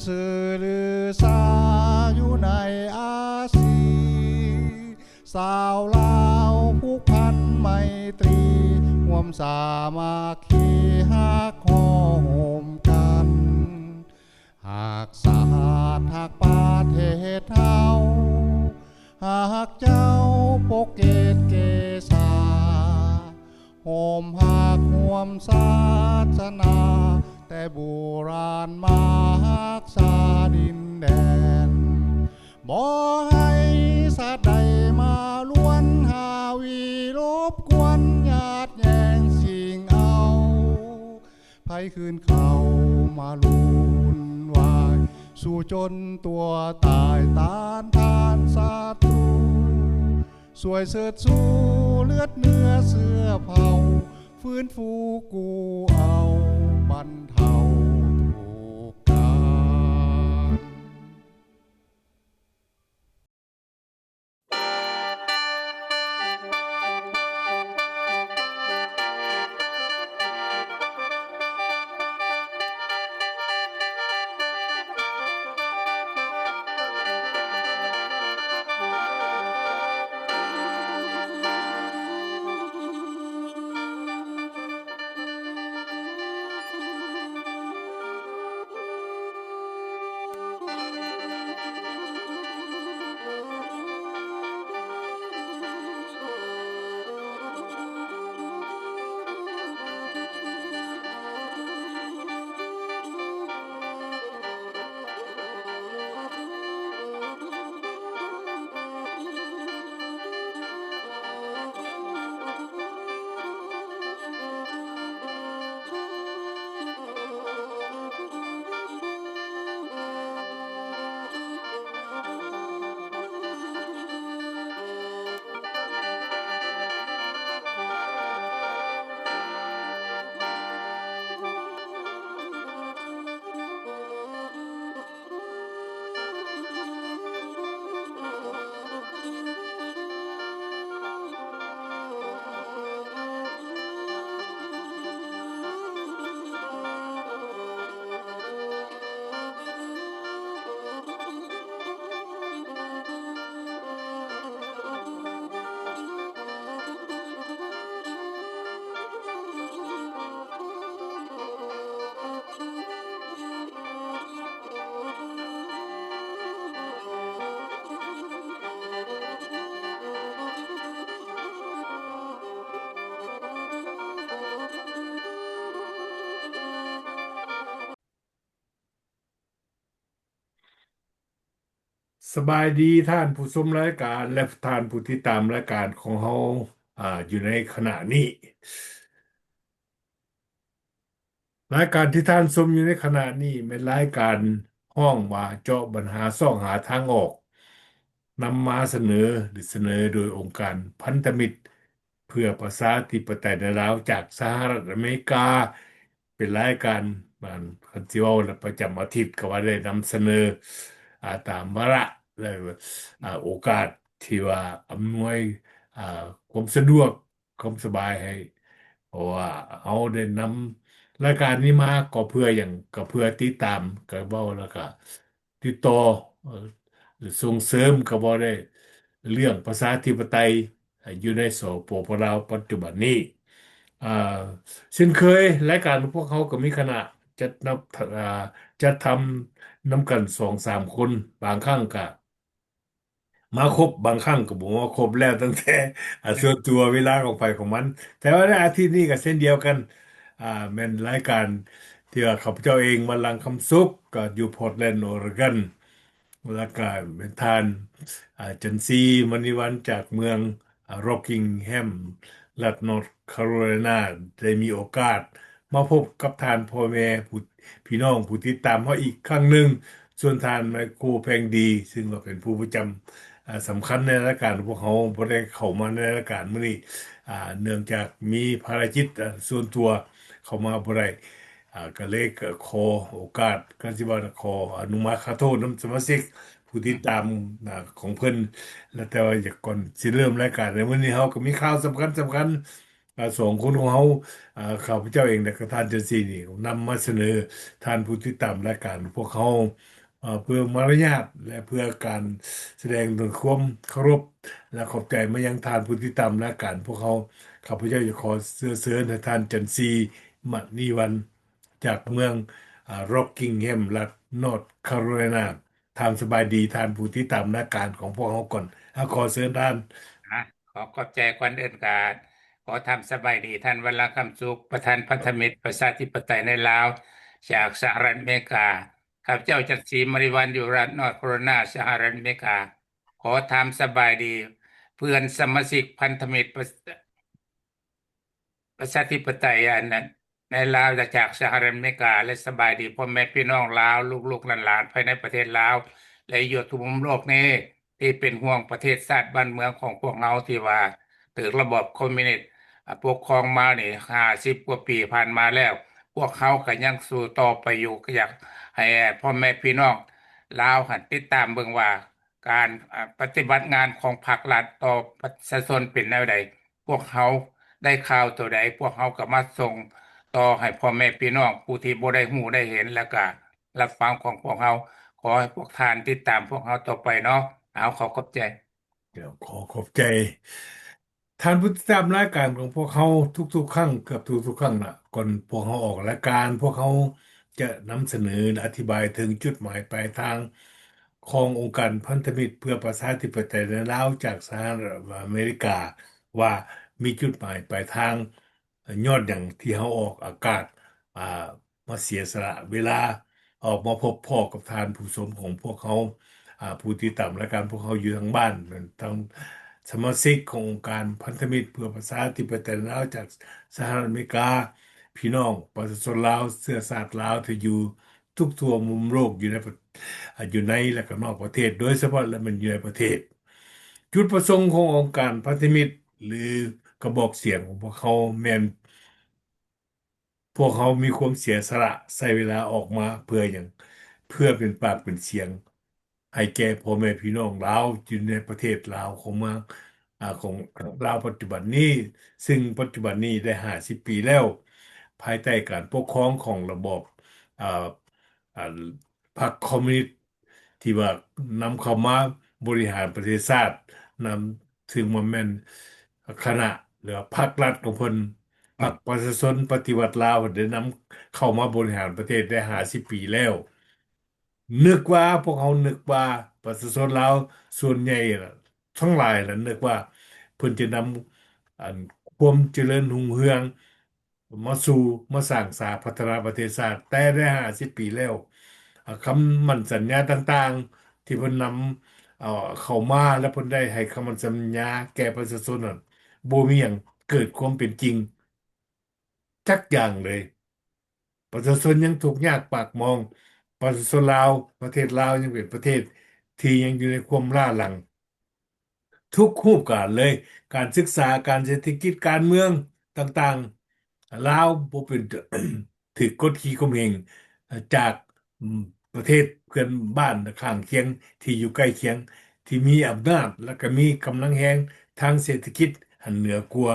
ຊື່ລືຊາຢູ່ໃນອາຊີ ຊາວລາວຜູກພັນໄມຕີ ຮ່ວມສາມັກຄີຮັກຫໍ່ໂຮມກັນ ຮັກຊາດຮັກປະເທດເຮົາ ຮັກເຈົ້າປົກເກດເກສາ ຮ່ວມຮັກຮ່ວມສາສະໜາ ແຕ່ບູຮານມາຮັກສາດິນແດນ ບໍ່ໃຫ້ຊາດໃດມາລວນຫາວີລົບກວນຍາດແຍ່ງຊິງເອົາ ໃຜຄືນເຂົ້າມາວຸ່ນວາຍ ສູ້ຈົນຕົວຕາຍຕ້ານທານສັດຕູ ຊ່ວຍເຊີດຊູເລືອດເນື້ອເຊື້ອເຜົ່າ ຟື້ນຟູກູ້ເອົາບັນເທົາທຸກການ. ສະບາຍດີທ່ານຜູ້ຊົມລາຍການ ແລະ ທ່ານຜູ້ຕິດຕາມລາຍການຂອງເຮົາ ອາ ຢູ່ໃນຂະນະນີ້. ລາຍການທີ່ທ່ານຊົມຢູ່ໃນຂະນະນີ້ແມ່ນລາຍການຮ້ອງວ່າເຈາະບັນຫາຊອກຫາທາງອອກ ນຳມາສະເໜີ ຫຼື ສະເໜີໂດຍອົງການພັນທະມິດເພື່ອປະຊາທິປະໄຕໃນລາວ ຈາກສະຫະລັດອາເມລິກາ. ເປັນລາຍການ ອັນ ຄັນຊິເວົ້າລະປະຈຳອາທິດກໍວ່າໄດ້ນຳສະເໜີ ອາ ຕາມວາລະ ແລະ ອາ ໂອກາດທີ່ວ່າອຳນວຍ ອາ ຄວາມສະດວກ ຄວາມສະບາຍໃຫ້ ເພາະວ່າເຮົາໄດ້ນຳລາຍການນີ້ມາກໍເພື່ອຫຍັງ? ກໍເພື່ອຕິດຕາມ ກໍເວົ້າ ແລ້ວກໍຕິດຕໍ່ ເອີ ສົ່ງເສີມ ກໍເວົ້າໄດ້ ເລື່ອງປະຊາທິປະໄຕ ຢູ່ໃນ ສປປ ລາວ ປັດຈຸບັນນີ້. ອາ ເຊັ່ນເຄີຍ ລາຍການຂອງພວກເຮົາກໍມີຄະນະຈັດນຳ ອາ ຈັດທຳນຳກັນສອງສາມຄົນ ບາງຄັ້ງກໍ ມາຄົບ ບາງຄັ້ງກໍບໍ່ມາຄົບ ແລ້ວຕັ້ງແຕ່ ອາ ສ່ວນຕົວເວລາຂອງໃຜຂອງມັນ. ແຕ່ວ່າໃນອາທິດນີ້ກໍເຊັ່ນດຽວກັນ ອາ ແມ່ນລາຍການທີ່ວ່າຂ້າພະເຈົ້າເອງ ວັນລັງ ຄຳສຸກ ກໍຢູ່ Portland Oregon ແລ້ວກໍແມ່ນທ່ານ ອາ ຈັນຊີ ມະນີວັນ ຈາກເມືອງ ອາ Rockingham ລັດ North Carolina ໄດ້ມີໂອກາດມາພົບກັບທ່ານພໍ່ແມ່ ຜູ້ ພີ່ນ້ອງຜູ້ຕິດຕາມເຮົາອີກຄັ້ງໜຶ່ງ. ສ່ວນທ່ານໄມໂຄ ແພງດີ ຊຶ່ງວ່າເປັນຜູ້ປະຈຳ ອາ ສຳຄັນໃນລາຍການຂອງພວກເຮົາ ບໍ່ໄດ້ເຂົ້າມາໃນລາຍການມື້ນີ້ ອາ ເນື່ອງຈາກມີພາລະກິດ ອາ ສ່ວນຕົວເຂົ້າມາບໍ່ໄດ້ ອາ ກໍເລີຍ ກໍຂໍໂອກາດ ກໍຊິວ່າຂໍອະນຸໂມທນານຳສະມາຊິກຜູ້ຕິດຕາມ ອາ ຂອງເພິ່ນ ແລະ ແຕ່ວ່າຢາກ ກ່ອນຊິເລີ່ມລາຍການໃນມື້ນີ້ ເຮົາກໍມີຂ່າວສຳຄັນ ສຳຄັນ ອາ ສອງຄົນຂອງເຮົາ ອາ ຂ້າພະເຈົ້າເອງ ແລະ ກໍທ່ານຈັນຊີນີ້ ນຳມາສະເໜີທ່ານຜູ້ຕິດຕາມລາຍການພວກເຮົາ ເອີ ເພື່ອມາລະຍາດ ແລະ ເພື່ອການສະແດງເຖິງຄວາມເຄົາລົບ ແລະ ຂອບໃຈມາຍັງທ່ານຜູ້ຕິດຕາມລາຍການພວກເຮົາ. ຂ້າພະເຈົ້າຢາກຂໍເຊື້ອເຊີນໃຫ້ທ່ານຈັນຊີ ມະນີວັນ ຈາກເມືອງ ອາ ຣັອກກິງແຮມ ລັດນອດຄາໂຣໄລນາ. ທ່ານສະບາຍດີ ທ່ານຜູ້ຕິດຕາມລາຍການຂອງພວກເຮົາກ່ອນ. ອາ ຂໍເຊີນທ່ານ. ອາ ຂໍຂອບໃຈ. ກ່ອນອື່ນກະຂໍທ່ານສະບາຍດີ ທ່ານ ວັນລະ ຄຳສຸກ ປະທານພັນທະມິດປະຊາທິປະໄຕໃນລາວ ຈາກສະຫະລັດອາເມລິກາ. ຂ້າພະເຈົ້າຈັນຊີ ມະນີວັນ ຢູ່ລັດນອດຄາໂຣໄລນາ ສະຫະລັດອາເມລິກາ. ຂໍຖາມສະບາຍດີເພື່ອນສະມາຊິກພັນທະມິດປະ ປະຊາທິປະໄຕ ອັນນັ້ນ ໃນລາວ ແລະ ຈາກສະຫະລັດອາເມລິກາ ແລະ ສະບາຍດີພໍ່ແມ່ພີ່ນ້ອງລາວ ລູກໆຫຼານໆ ພາຍໃນປະເທດລາວ ແລະ ຢູ່ທົ່ວມຸມໂລກນີ້ ທີ່ເປັນຫ່ວງປະເທດຊາດບ້ານເມືອງຂອງພວກເຮົາ ທີ່ວ່າຖືກລະບອບຄອມມິວນິດ ອາ ປົກຄອງມານີ້ຫ້າສິບກວ່າປີຜ່ານມາແລ້ວ. ພວກເຮົາກໍຍັງສູ້ຕໍ່ໄປຢູ່. ກໍຢາກໃຫ້ພໍ່ແມ່ພີ່ນ້ອງລາວຫັ້ນຕິດຕາມເບິ່ງວ່າ ການ ອາ ປະຕິບັດງານຂອງພັກລັດຕໍ່ປະຊາຊົນເປັນແນວໃດ. ພວກເຮົາໄດ້ຂ່າວໂຕໃດ ພວກເຮົາກໍມາສົ່ງຕໍ່ໃຫ້ພໍ່ແມ່ພີ່ນ້ອງຜູ້ທີ່ບໍ່ໄດ້ຮູ້ໄດ້ເຫັນ ແລ້ວກະຮັບຟັງຂອງພວກເຮົາ. ຂໍໃຫ້ພວກທ່ານຕິດຕາມພວກເຮົາຕໍ່ໄປເນາະ. ເອົາ ຂໍຂອບໃຈ. ເຈົ້າ ຂໍຂອບໃຈ. ທ່ານຜູ້ຕິດຕາມລາຍການຂອງພວກເຮົາທຸກໆຄັ້ງ, ເກືອບທຸກໆຄັ້ງລະ, ກ່ອນພວກເຮົາອອກລາຍການ, ພວກເຮົາຈະນຳສະເໜີ ແລະ ອະທິບາຍເຖິງຈຸດໝາຍປາຍທາງຂອງອົງການພັນທະມິດເພື່ອປະຊາທິປະໄຕໃນລາວ ຈາກສະຫະລັດອາເມລິກາ ວ່າມີຈຸດໝາຍປາຍທາງ ຍ້ອນຫຍັງທີ່ເຮົາອອກອາກາດ ອາ ມາເສຍສະຫຼະເວລາອອກມາພົບພໍ້ກັບທ່ານຜູ້ຊົມຂອງພວກເຮົາ ອາ ຜູ້ຕິດຕາມລາຍການພວກເຮົາຢູ່ທາງບ້ານ, ທັງສະມາຊິກຂອງອົງການພັນທະມິດເພື່ອປະຊາທິປະໄຕລາວຈາກສະຫະລັດອາເມລິກາ, ພີ່ນ້ອງປະຊາຊົນລາວເຊື້ອຊາດລາວທີ່ຢູ່ທຸກທົ່ວມຸມໂລກ ຢູ່ໃນປະ ອາ ຢູ່ໃນ ແລະ ກໍນອກປະເທດ, ໂດຍສະເພາະ ແລະ ແມ່ນຢູ່ໃນປະເທດ. ຈຸດປະສົງຂອງອົງການພັນທະມິດ ຫຼື ກະບອກສຽງຂອງພວກເຮົາແມ່ນ ພວກເຮົາມີຄວາມເສຍສະຫຼະ ໃຊ້ເວລາອອກມາເພື່ອຫຍັງ? ເພື່ອເປັນປາກເປັນສຽງໃຫ້ແກ່ພໍ່ແມ່ພີ່ນ້ອງລາວຢູ່ໃນປະເທດລາວຂອງເມືອງ ອາ ຂອງລາວປັດຈຸບັນນີ້, ຊຶ່ງປັດຈຸບັນນີ້ໄດ້ຫ້າສິບປີແລ້ວ ພາຍໃຕ້ການປົກຄອງຂອງລະບອບ ອາ ອາ ພັກຄອມມິວນິດ ທີ່ວ່ານຳເຂົ້າມາບໍລິຫານປະເທດຊາດ, ນຳ ຊຶ່ງວ່າແມ່ນຄະນະ ຫຼືວ່າພັກລັດຂອງເພິ່ນ, ພັກປະຊາຊົນປະຕິວັດລາວ ໄດ້ນຳເຂົ້າມາບໍລິຫານປະເທດໄດ້ຫ້າສິບປີແລ້ວ. ນຶກວ່າ ພວກເຮົານຶກວ່າປະຊາຊົນລາວສ່ວນໃຫຍ່ລະ ທັງຫຼາຍລະ ນຶກວ່າເພິ່ນຈະນຳ ອັນ ຄວາມຈະເລີນຮຸ່ງເຮືອງ ມາສູ່ ມາສ້າງສາພັດທະນາປະເທດຊາດ, ແຕ່ໄດ້ຫ້າສິບປີແລ້ວ ອາ ຄຳໝັ້ນສັນຍາຕ່າງໆ ທີ່ເພິ່ນນຳ ເອົາ ເຂົ້າມາ ແລະ ເພິ່ນໄດ້ໃຫ້ຄຳໝັ້ນສັນຍາແກ່ປະຊາຊົນນັ້ນ ບໍ່ມີຫຍັງເກີດຄວາມເປັນຈິງຈັກຢ່າງເລີຍ. ປະຊາຊົນຍັງທຸກຍາກປາກໝອງ, ປະຊາຊົນລາວ ປະເທດລາວຍັງເປັນປະເທດທີ່ຍັງຢູ່ໃນຄວາມລ້າຫຼັງ ທຸກຮູບການເລີຍ, ການສຶກສາ, ການເສດຖະກິດ, ການເມືອງຕ່າງໆ, ລາວບໍ່ເປັນ ຖືກກົດຂີ່ຂົ່ມເຫງຈາກ ອາ ປະເທດເພື່ອນບ້ານຂ້າງຄຽງທີ່ຢູ່ໃກ້ຄຽງ ທີ່ມີອຳນາດ ແລະ ກໍມີກຳລັງແຮງທາງເສດຖະກິດຫັ້ນເໜືອກວ່າ.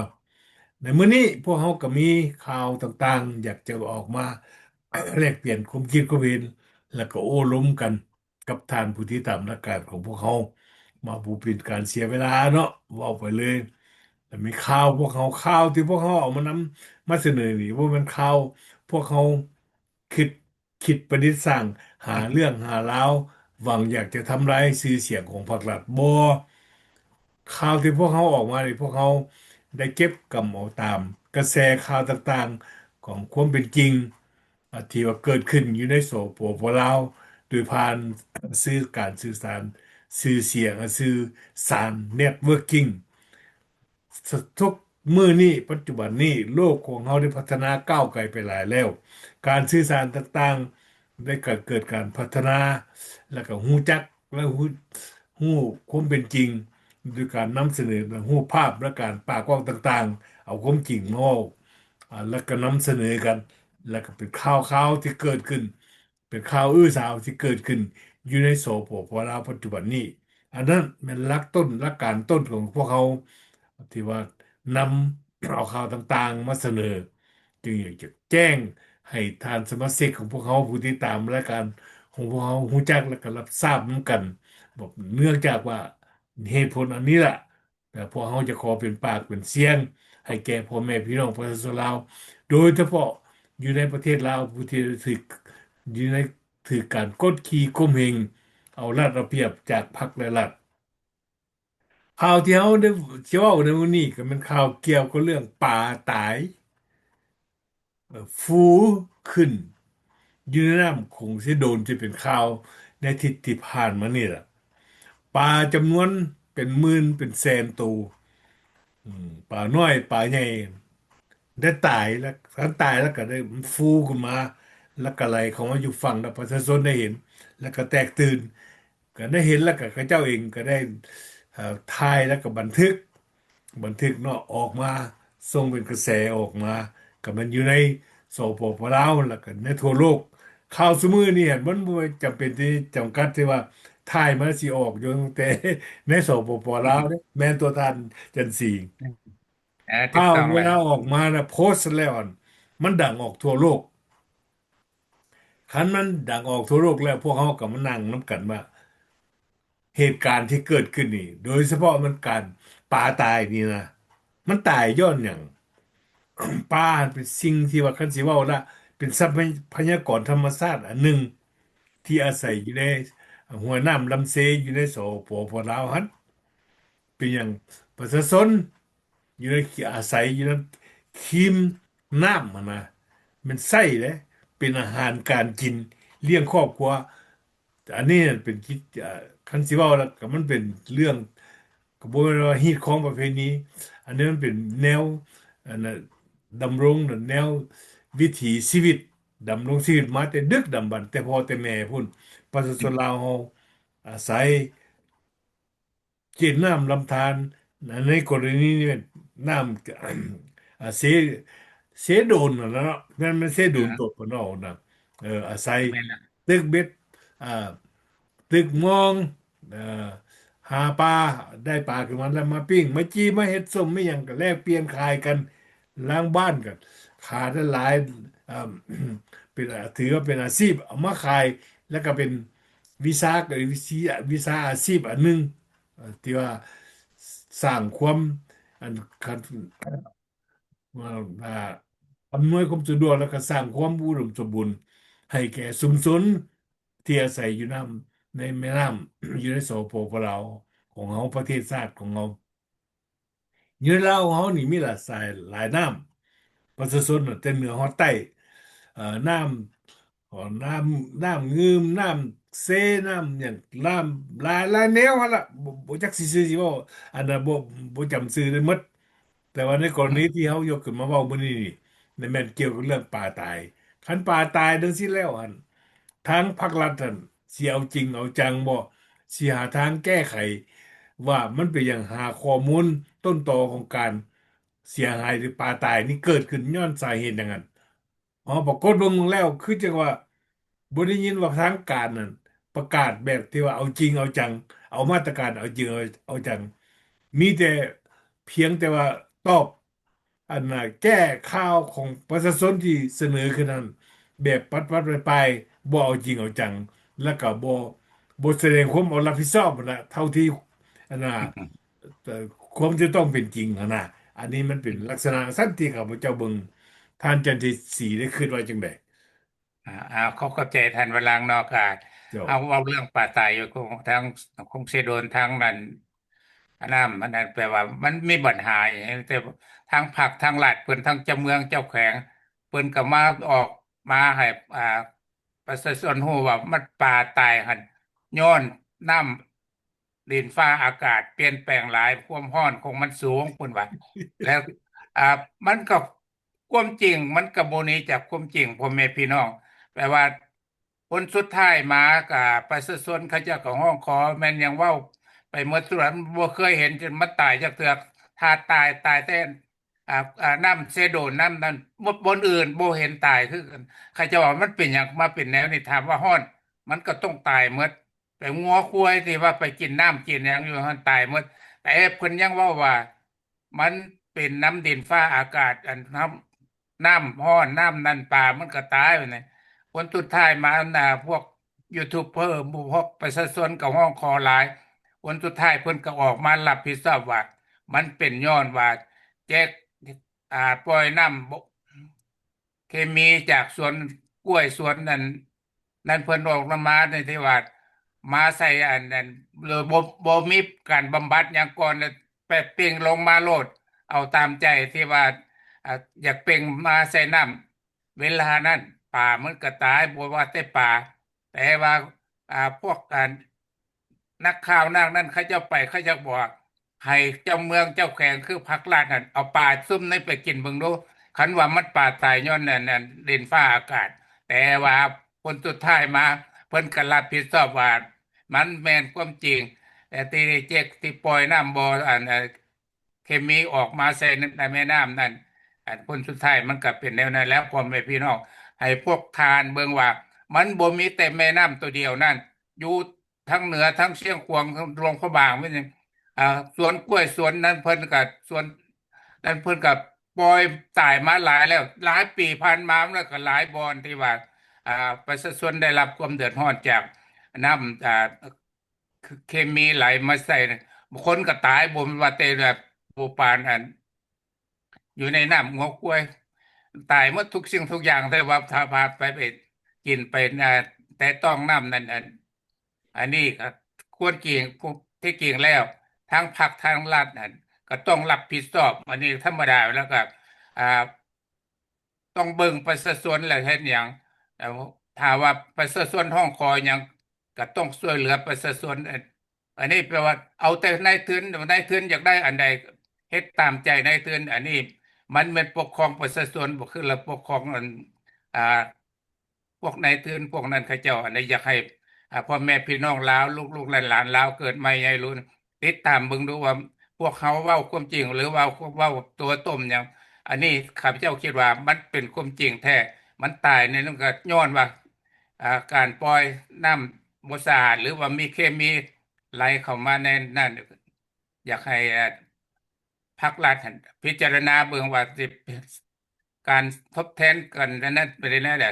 ໃນມື້ນີ້ພວກເຮົາກໍມີຂ່າວຕ່າງໆ ຢາກຈະອອກມາແລກປ່ຽນຄວາມຄິດຄວາມເຫັນ ແລະ ກໍໂອ້ລົມກັນ ກັບທ່ານຜູ້ຕິດຕາມລາຍການຂອງພວກເຮົາ ມາບໍ່ເປັນການເສຍເວລາເນາະ ເວົ້າໄປເລີຍ. ແລະ ມີຂ່າວພວກເຮົາ, ຂ່າວທີ່ພວກເຮົາເອົາມານຳມາສະເໜີນີ້ ບໍ່ແມ່ນຂ່າວພວກເຮົາຄິດ, ຄິດປະດິດສ້າງ, ຫາເລື່ອງຫາລາວ, ຫວັງຢາກຈະທຳລາຍຊື່ສຽງຂອງພັກລັດ, ບໍ່. ຂ່າວທີ່ພວກເຮົາອອກມານີ້ ພວກເຮົາໄດ້ເກັບກຳເອົາຕາມກະແສຂ່າວຕ່າງໆ ຂອງຄວາມເປັນຈິງ ອາ ທີ່ວ່າເກີດຂຶ້ນຢູ່ໃນ ສປປ ລາວ ໂດຍຜ່ານສື່ການສື່ສານ, ສື່ສຽງ, ສື່ສານ networking. ສະ ທຸກມື້ນີ້ ປັດຈຸບັນນີ້ ໂລກຂອງເຮົາໄດ້ພັດທະນາກ້າວໄກໄປຫຼາຍແລ້ວ. ການສື່ສານຕ່າງໆ ໄດ້ການເກີດການພັດທະນາ ແລ້ວກໍຮູ້ຈັກ ແລະ ຮູ້ ຮູ້ຄວາມເປັນຈິງ ໂດຍການນຳສະເໜີຮູບພາບ ແລະ ການປາກເວົ້າຕ່າງໆ ເອົາຄວາມຈິງມາເວົ້າ ອາ ແລະ ກໍນຳສະເໜີກັນ ແລະ ກໍເປັນຂ່າວຄາວທີ່ເກີດຂຶ້ນ ເປັນຂ່າວອື້ສາວທີ່ເກີດຂຶ້ນຢູ່ໃນ ສປປ ລາວ ປັດຈຸບັນນີ້. ອັນນັ້ນແມ່ນຫຼັກຕົ້ນ ຫຼັກການຕົ້ນຂອງພວກເຮົາ ທີ່ວ່ານຳເອົາຂ່າວຕ່າງໆມາສະເໜີ. ຈຶ່ງຢາກຈະແຈ້ງໃຫ້ທ່ານສະມາຊິກຂອງພວກເຮົາ ຜູ້ຕິດຕາມລາຍການ ຂອງພວກເຮົາຮູ້ຈັກ ແລະກໍຮັບຊາບນຳກັນ. ເນື່ອງຈາກວ່າເຫດຜົນອັນນີ້ລະ ແລະພວກເຮົາຈະຂໍເປັນປາກເປັນສຽງໃຫ້ແກ່ພໍ່ແມ່ພີ່ນ້ອງປະຊາຊົນລາວ ໂດຍສະເພາະຢູ່ໃນປະເທດລາວ ຜູ້ທີ່ຖືກ ຢູ່ໃນ ຖືກການກົດຂີ່ຂົ່ມເຫງ ເອົາລັດເອົາປຽບຈາກພັກແລະລັດ. ຂ່າວທີ່ເຮົາໄດ້ ຈະເວົ້າໃນມື້ນີ້ກໍແມ່ນຂ່າວກ່ຽວກັບເລື່ອງປາຕາຍ ເອີ່ ຟູຂຶ້ນຢູ່ໃນນ້ຳໂຂງເສຍໂດນ ທີ່ເປັນຂ່າວໃນທິດທີ່ຜ່ານມານີ້ລະ. ປາຈຳນວນເປັນໝື່ນເປັນແສນໂຕ ອາ ປານ້ອຍປາໃຫຍ່ ໄດ້ຕາຍ ແລ້ວ ຄັນຕາຍແລ້ວກໍໄດ້ ມັນຟູຂຶ້ນມາ ແລ້ວກໍໄຫຼເຂົ້າມາຢູ່ຝັ່ງ ແລ້ວປະຊາຊົນໄດ້ເຫັນ ແລ້ວກໍແຕກຕື່ນ ກໍໄດ້ເຫັນ ແລ້ວກໍເຂົາເຈົ້າເອງກໍໄດ້ ເອີ່ ຖ່າຍ ແລ້ວກໍບັນທຶກ ບັນທຶກເນາະ ອອກມາ ສົ່ງເປັນກະແສອອກມາ ກໍແມ່ນຢູ່ໃນ ສປປ ລາວ ແລ້ວກໍໃນທົ່ວໂລກ. ຂ່າວຊຸມື້ນີ້ຫັ້ນ ມັນບໍ່ຈຳເປັນທີ່ຈຳກັດທີ່ວ່າຖ່າຍມາຊິອອກຢູ່ແຕ່ໃນ ສປປ ລາວເດ້ ແມ່ນຕົວທ່ານຈັນສີ. ເອີ ຖືກຕ້ອງແລ້ວ ເວລາອອກມານະ ໂພສແລ້ວ ມັນດັງອອກທົ່ວໂລກ. ຄັນມັນດັງອອກທົ່ວໂລກແລ້ວ ພວກເຮົາກໍມານັ່ງນຳກັນວ່າ ເຫດການທີ່ເກີດຂຶ້ນນີ້ ໂດຍສະເພາະມັນການປາຕາຍນີ້ນະ ມັນຕາຍຍ້ອນຫຍັງ? ປາເປັນສິ່ງທີ່ວ່າ ຄັນຊິເວົ້າລະ ເປັນຊັບພະຍາກອນທຳມະຊາດອັນໜຶ່ງ ທີ່ອາໄສຢູ່ໃນຫ້ວຍນ້ຳລຳເຊ ຢູ່ໃນ ສປປ ລາວຫັ້ນ. ເປັນຫຍັງປະຊາຊົນຢູ່ໃນ ອາໄສຢູ່ນຳຄີມນ້ຳຫັ້ນນະ ແມ່ນໃຊ້ເດ້ ເປັນອາຫານການກິນ ລ້ຽງຄອບຄົວ. ອັນນີ້ເປັນກິດ ເອີ່ ຄັນຊິເວົ້າແລ້ວກໍມັນເປັນເລື່ອງ ກໍບໍ່ແມ່ນວ່າຮີດຄອງປະເພນີ ອັນນີ້ມັນເປັນແນວ ອັນນະ ດຳລົງ ແນວວິຖີຊີວິດ ດຳລົງຊີວິດມາແຕ່ດຶກດຳບັນ ແຕ່ພໍ່ແຕ່ແມ່ພຸ້ນ. ປະຊາຊົນລາວເຮົາອາໄສ ເຂດນ້ຳລຳທານ ໃນກໍລະນີນີ້ແມ່ນນ້ຳ ອາ ເຊ ເຊໂດນຫັ້ນລະເນາະ ແມ່ນ ແມ່ນເຊໂດນ ອາ ຕົກເພິ່ນເວົ້ານະ ເອີ ອາໄສ ແມ່ນລະ ຕຶກເບັດ ອາ ຕຶກມອງ ເອີ ຫາປາ ໄດ້ປາຂຶ້ນມາແລ້ວມາປີ້ງ ມາຈີ່ ມາເຮັດສົ້ມ ມາຫຍັງ ກໍແລກປ່ຽນຂາຍກັນ ລາງບ້ານກໍຂາຍໄດ້ຫຼາຍ ເອີ ເປັນ ຖືວ່າເປັນອາຊີບ ເອົາມາຂາຍ ແລ້ວກໍເປັນ ວິຊາ ກໍເປັນວິຊາ ວິຊາອາຊີບອັນໜຶ່ງ ເອີ ທີ່ວ່າສ້າງຄວາມ ອັນ ຄັນ ອ່າ ອຳນວຍຄວາມສະດວກ ແລ້ວກໍສ້າງຄວາມອຸດົມສົມບູນໃຫ້ແກ່ຊຸມຊົນທີ່ອາໄສຢູ່ນ້ຳ ໃນແມ່ນ້ຳ ຢູ່ໃນ ສປປ ລາວ ຂອງເຮົາ ປະເທດຊາດຂອງເຮົາ. ຢູ່ໃນລາວເຮົານີ້ມີຫຼາຍສາຍຫຼາຍນ້ຳ ປະຊາຊົນນະ ແຕ່ເໜືອຮອດໃຕ້ ເອີ ນ້ຳ ເອີ ນ້ຳ ນ້ຳງືມ ນ້ຳເຊ ນ້ຳຫຍັງ ນ້ຳຫຼາຍ ຫຼາຍແນວຫັ້ນລະ ບໍ່ ບໍ່ຈັກຊິຊື່ຊິເວົ້າ ອັນນັ້ນ ບໍ່ ບໍ່ຈຳຊື່ໄດ້ໝົດ. ແຕ່ວ່າໃນກໍລະນີທີ່ເຮົາຍົກຂຶ້ນມາເວົ້າມື້ນີ້ນີ້ ແມ່ນກ່ຽວກັບເລື່ອງປາຕາຍ. ຄັນປາຕາຍຈັ່ງຊີ້ແລ້ວ ອັນ ທາງພາກລັດຫັ້ນ ຊິເອົາຈິງເອົາຈັງບໍ່? ຊິຫາທາງແກ້ໄຂວ່າມັນເປັນຫຍັງ? ຫາຂໍ້ມູນຕົ້ນຕໍຂອງການເສຍຫາຍ ຫຼື ປາຕາຍນີ້ເກີດຂຶ້ນຍ້ອນສາເຫດຫຍັງຫັ້ນ? ເຮົາປາກົດເບິ່ງແລ້ວ ຄືຈັ່ງວ່າບໍ່ໄດ້ຍິນວ່າທາງການນັ້ນປະກາດແບບທີ່ວ່າເອົາຈິງເອົາຈັງ ເອົາມາດຕະການເອົາຈິງເອົາ ເອົາຈັງ. ມີແຕ່ພຽງແຕ່ວ່າຕອບ ອັນນ່າ ແກ້ຂ່າວຂອງປະຊາຊົນທີ່ສະເໜີຂຶ້ນນັ້ນ ແບບປັດໆປາຍໆ ບໍ່ເອົາຈິງເອົາຈັງ ແລ້ວກໍບໍ່ ບໍ່ສະແດງຄວາມເອົາຮັບຜິດຊອບຫັ້ນນະ ເທົ່າທີ່ ອັນນ່າ ເອີ ຄວາມຈະຕ້ອງເປັນຈິງຫັ້ນນະ. ອັນນີ້ມັນເປັນລັກສະນະຊັ້ນທີ່ຂ້າພະເຈົ້າເບິ່ງ. ທ່ານຈັນທີສີໄດ້ຄິດວ່າຈັ່ງໃດ? ອາ ອາ ຂໍຂອບໃຈທ່ານວະລັງເນາະ ກະ ເຈົ້າ ເຮົາເວົ້າເລື່ອງປາຕາຍຢູ່ ທາງຄົງເຊໂດນ ທາງນັ້ນ ອັນນັ້ນ ອັນນັ້ນແປວ່າມັນມີບັນຫາອີ່ຫຍັງ ແຕ່ທາງພັກ ທາງລັດເພິ່ນ ທາງເຈົ້າເມືອງ ເຈົ້າແຂວງ ເພິ່ນກໍມາອອກ ມາໃຫ້ ອ່າ ປະຊາຊົນຮູ້ວ່າມັນປາຕາຍຫັ້ນ ຍ້ອນນ້ຳ ດິນຟ້າອາກາດປ່ຽນແປງຫຼາຍ ຄວາມຮ້ອນຂອງມັນສູງ ເພິ່ນວ່າ ແລ້ວ ອ່າ ມັນກໍ ຄວາມຈິງ ມັນກໍບໍ່ໜີຈາກຄວາມຈິງ ພໍ່ແມ່ພີ່ນ້ອງ ແປວ່າ ຜົນສຸດທ້າຍມາ ກະປະຊາຊົນເຂົາເຈົ້າກໍຮ້ອງຂໍ ແມ່ນຫຍັງເວົ້າໄປໝົດ ສ່ວນບໍ່ເຄີຍເຫັນມັນຕາຍຈັກເທື່ອ ຖ້າຕາຍ ຕາຍແຕ່ ອ່າ ອ່າ ນ້ຳເຊໂດນ ນ້ຳນັ້ນ ບ່ອນອື່ນບໍ່ເຫັນຕາຍຄືກັນ. ເຂົາເຈົ້າວ່າມັນເປັນຫຍັງມາເປັນແນວນີ້ ຖາມວ່າຮ້ອນ ມັນກໍຕ້ອງຕາຍໝົດ ແຕ່ງົວຄວາຍທີ່ວ່າໄປກິນນ້ຳກິນຫຍັງຢູ່ຫັ້ນຕາຍໝົດ ແຕ່ເພິ່ນຍັງເວົ້າວ່າ ມັນເປັນນຳດິນຟ້າອາກາດ ອັນ ນ້ຳ ນ້ຳຮ້ອນ ນ້ຳນັ້ນ ປາມັນກໍຕາຍ ວ່າແນວນັ້ນ. ຜົນສຸດທ້າຍມາ ອັນນ່າ ພວກ ຢູທູບເບີ ພວກປະຊາຊົນກໍຮ້ອງຂໍຫຼາຍ. ຜົນສຸດທ້າຍເພິ່ນກໍອອກມາຮັບຜິດຊອບວ່າ ມັນເປັນຍ້ອນວ່າແຈກ ອ່າ ປ່ອຍນ້ຳບໍ່ ເຄມີຈາກສວນກ້ວຍສວນນັ້ນ ນັ້ນເພິ່ນອອກນຳມາໃນທີ່ວ່າມາໃສ່ອັນນັ້ນ ໂດຍບໍ່ ບໍ່ມີການບຳບັດຫຍັງກ່ອນ ແປະເປັ່ງລົງມາໂລດ ເອົາຕາມໃຈທີ່ວ່າ ອ່າ ຢາກເປັ່ງມາໃສ່ນ້ຳ. ເວລານັ້ນປາມັນກໍຕາຍ ບໍ່ວ່າແຕ່ປາ ແຕ່ວ່າ ອ່າ ພວກ ອ່າ ນັກຂ່າວນັກນັ້ນເຂົາເຈົ້າໄປ ເຂົາເຈົ້າບອກໃຫ້ເຈົ້າເມືອງເຈົ້າແຂວງ ຄືພັກລັດນັ້ນ ເອົາປາຊຸມນີ້ໄປກິນເບິ່ງດູ ຄັນວ່າມັນປາຕາຍຍ້ອນອັນນັ້ນ ດິນຟ້າອາກາດ. ແຕ່ວ່າຜົນສຸດທ້າຍມາ ເພິ່ນກໍຮັບຜິດຊອບວ່າມັນແມ່ນຄວາມຈິງ ແຕ່ທີ່ເຈັກທີ່ປ່ອຍນ້ຳບໍ່ ອັນ ເຄມີອອກມາໃສ່ໃນແມ່ນ້ຳນັ້ນ ອັນ ຜົນສຸດທ້າຍມັນກໍເປັນແນວນັ້ນແລ້ວ. ພໍ່ແມ່ພີ່ນ້ອງ ໃຫ້ພວກທ່ານເບິ່ງວ່າ ມັນບໍ່ມີແຕ່ແມ່ນ້ຳຕົວດຽວນັ້ນ ຢູ່ທາງເໜືອ ທາງຊຽງຂວາງ ທາງຫຼວງພະບາງ ເປັນຫຍັງ ອ່າ ສວນກ້ວຍສວນນັ້ນເພິ່ນກໍ ສວນນັ້ນເພິ່ນກໍປ່ອຍຕາຍມາຫຼາຍແລ້ວ ຫຼາຍປີຜ່ານມາ ແລ້ວກໍຫຼາຍບ່ອນທີ່ວ່າ ອ່າ ປະຊາຊົນໄດ້ຮັບຄວາມເດືອດຮ້ອນຈາກນ້ຳ ອ່າ ເຄມີໄຫຼມາໃສ່ ບາງຄົນກໍຕາຍ ບໍ່ແມ່ນວ່າແຕ່ແບບ ບໍ່ປານອັນ ຢູ່ໃນນ້ຳງົວຄວາຍ ຕາຍໝົດທຸກສິ່ງທຸກຢ່າງ ແຕ່ວ່າຖ້າວ່າໄປ ໄປກິນໄປ ອ່າ ແຕະຕ້ອງນ້ຳນັ້ນ ອັນ ອັນນີ້ກໍຄວນຈິງ ທີ່ຈິງແລ້ວ ທາງພັກທາງລັດນັ້ນກໍຕ້ອງຮັບຜິດຊອບ ອັນນີ້ທຳມະດາ ແລ້ວກໍ ອ່າ ຕ້ອງເບິ່ງປະຊາຊົນແລ້ວເຮັດຫຍັງ ແລ້ວຖ້າວ່າປະຊາຊົນຮ້ອງຂໍຫຍັງ ກໍຕ້ອງຊ່ວຍເຫຼືອປະຊາຊົນ. ອັນ ອັນນີ້ແປວ່າເອົາແຕ່ນາຍທຶນ ນາຍທຶນຢາກໄດ້ອັນໃດ ເຮັດຕາມໃຈນາຍທຶນ. ອັນນີ້ມັນແມ່ນປົກຄອງປະຊາຊົນ ບໍ່ຄືລະປົກຄອງອັນ ອ່າ ພວກນາຍທຶນພວກນັ້ນເຂົາເຈົ້າ. ອັນນີ້ຢາກໃຫ້ ອ່າ ພໍ່ແມ່ພີ່ນ້ອງລາວ ລູກໆຫຼານໆລາວເກີດໃໝ່ໃຫຍ່ລຸນ ຕິດຕາມເບິ່ງດູວ່າ ພວກເຮົາເວົ້າຄວາມຈິງ ຫຼື ເວົ້າ ເວົ້າຕົວະຕົ້ມຫຍັງ. ອັນນີ້ຂ້າພະເຈົ້າຄິດວ່າມັນເປັນຄວາມຈິງແທ້ ມັນຕາຍໃນນັ້ນກໍຍ້ອນວ່າ ອ່າ ການປ່ອຍນ້ຳບໍ່ສະອາດ ຫຼືວ່າມີເຄມີໄຫຼເຂົ້າມາໃນນັ້ນ. ຢາກໃຫ້ ອ່າ ພັກລັດຫັ້ນພິຈາລະນາເບິ່ງວ່າຊິ ການທົດແທນກັນນັ້ນເປັນແນວໃດ.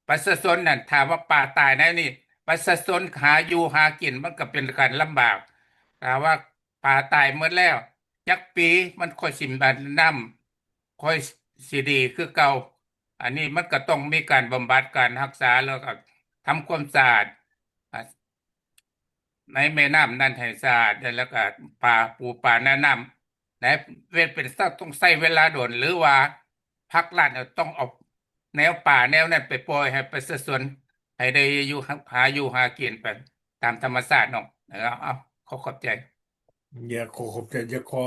ປະຊາຊົນນັ້ນ ຖ້າວ່າປາຕາຍແນວນີ້ ປະຊາຊົນຫາຢູ່ຫາກິນມັນກໍເປັນການລຳບາກ. ຖ້າວ່າປາຕາຍໝົດແລ້ວ ຈັກປີມັນຄ່ອຍຊິ ນ້ຳຄ່ອຍຊິດີຄືເກົ່າ? ອັນນີ້ມັນກໍຕ້ອງມີການບຳບັດ ການຮັກສາ ແລ້ວກໍທຳຄວາມສະອາດ ອ່າ ໃນແມ່ນ້ຳນັ້ນໃຫ້ສະອາດ ແລ້ວກໍປາ ປູປາໃນນ້ຳ ແລະ ເວ- ເປັນ ຕ້ອງໃຊ້ເວລາດົນ ຫຼືວ່າພັກລັດຕ້ອງເອົາແນວປາແນວນັ້ນໄປປ່ອຍໃຫ້ປະຊາຊົນ ໃຫ້ໄດ້ຢູ່ ຫາຢູ່ຫາກິນໄປຕາມທຳມະຊາດເນາະ. ເອົາ ເອົາ ຂໍຂອບໃຈ. ຢາກຂໍຂອບໃຈ ຢາກຂໍ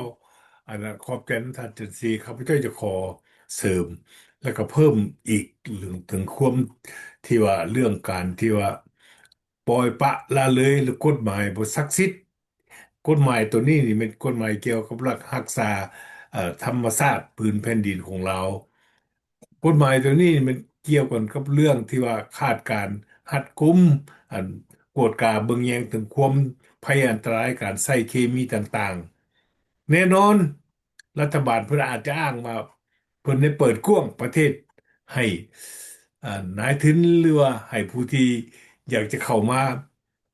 ອັນນັ້ນ ຂອບໃຈນຳທ່ານຈັນສີ. ຂ້າພະເຈົ້າຈະຂໍເສີມ ແລ້ວກໍເພີ່ມອີກເລື່ອງເຖິງຄວາມທີ່ວ່າ ເລື່ອງການທີ່ວ່າ ປ່ອຍປະລະເລີຍ ຫຼື ກົດໝາຍບໍ່ສັກສິດ. ກົດໝາຍໂຕນີ້ນີ້ແມ່ນກົດໝາຍກ່ຽວກັບຫຼັກຮັກສາ ເອີ ທຳມະຊາດພື້ນແຜ່ນດິນຂອງລາວ. ກົດໝາຍໂຕນີ້ແມ່ນກ່ຽວກັນກັບເລື່ອງທີ່ວ່າຂາດການຮັດກຸມ ອັນ ກວດກາເບິ່ງແຍງເຖິງຄວາມໄພອັນຕະລາຍການໃຊ້ເຄມີຕ່າງໆ. ແນ່ນອນ ລັດຖະບານເພິ່ນອາດຈະອ້າງວ່າ ເພິ່ນໄດ້ເປີດກວ້າງປະເທດໃຫ້ ອ່າ ນາຍທຶນ ຫຼືວ່າໃຫ້ຜູ້ທີ່ຢາກຈະເຂົ້າມາ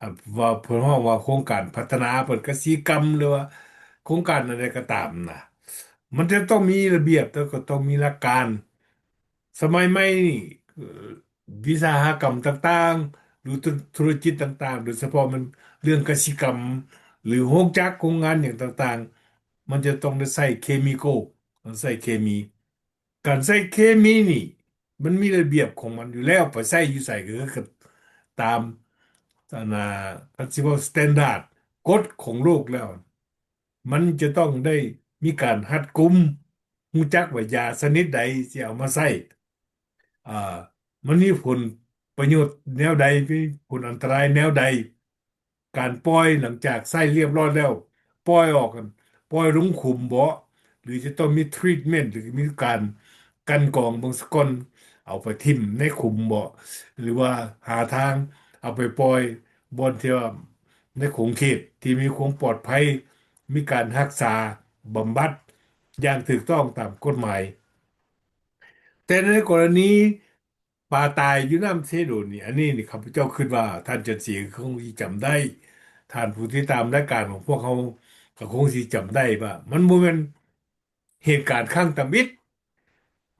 ອ່າ ວ່າເພິ່ນຮ້ອງວ່າໂຄງການພັດທະນາເພິ່ນກະສິກຳ ຫຼືວ່າໂຄງການອັນໃດກໍຕາມນະ ມັນຈະຕ້ອງມີລະບຽບ ແລ້ວກໍຕ້ອງມີຫຼັກການ. ສະໄໝໃໝ່ນີ້ ເອີ ວິສາຫະກຳຕ່າງໆ ຫຼື ທຸ ທຸລະກິດຕ່າງໆ ໂດຍສະເພາະແມ່ນເລື່ອງກະສິກຳ ຫຼື ໂຮງຈັກໂຮງງານຫຍັງຕ່າງໆ ມັນຈະຕ້ອງໄດ້ໃຊ້ເຄມີໂກ ຕ້ອງໃຊ້ເຄມີ. ການໃຊ້ເຄມີນີ້ ມັນມີລະບຽບຂອງມັນຢູ່ແລ້ວ ໄປໃຊ້ຢູ່ໃສກໍຄືກັນຕາມ ອັນນ່າ ຄັນຊິເວົ້າສະແຕນດາດ ກົດຂອງໂລກແລ້ວ ມັນຈະຕ້ອງໄດ້ມີການຮັດກຸມ ຮູ້ຈັກວ່າຢາຊະນິດໃດຊິເອົາມາໃຊ້ ອ່າ ມັນມີຜົນປະໂຫຍດແນວໃດ ມີຜົນອັນຕະລາຍແນວໃດ. ການປ່ອຍ ຫຼັງຈາກໃຊ້ລຽບຮ້ອຍແລ້ວ ປ່ອຍອອກ ປ່ອຍລົງຂຸມບໍ ຫຼືຈະຕ້ອງມີທຣີດເມັນ ຫຼືມີການກັ່ນກອງເບິ່ງສາກ່ອນ ເອົາໄປຖິ້ມໃນຂຸມບໍ ຫຼືວ່າຫາທາງເອົາໄປປ່ອຍບ່ອນທີ່ວ່າໃນຂົງເຂດທີ່ມີຄວາມປອດໄພ ມີການຮັກສາບຳບັດຢ່າງຖືກຕ້ອງຕາມກົດໝາຍ. ແຕ່ໃນກໍລະນີ ປາຕາຍຢູ່ນ້ຳເຊໂດນນີ້ ອັນນີ້ນີ້ ຂ້າພະເຈົ້າຄິດວ່າທ່ານຈັນສີກໍຄົງຊິຈຳໄດ້, ທ່ານຜູ້ຕິດຕາມລາຍການຂອງພວກເຮົາກໍຄົງຊິຈຳໄດ້ວ່າ ມັນບໍ່ແມ່ນເຫດການຄັ້ງທຳອິດ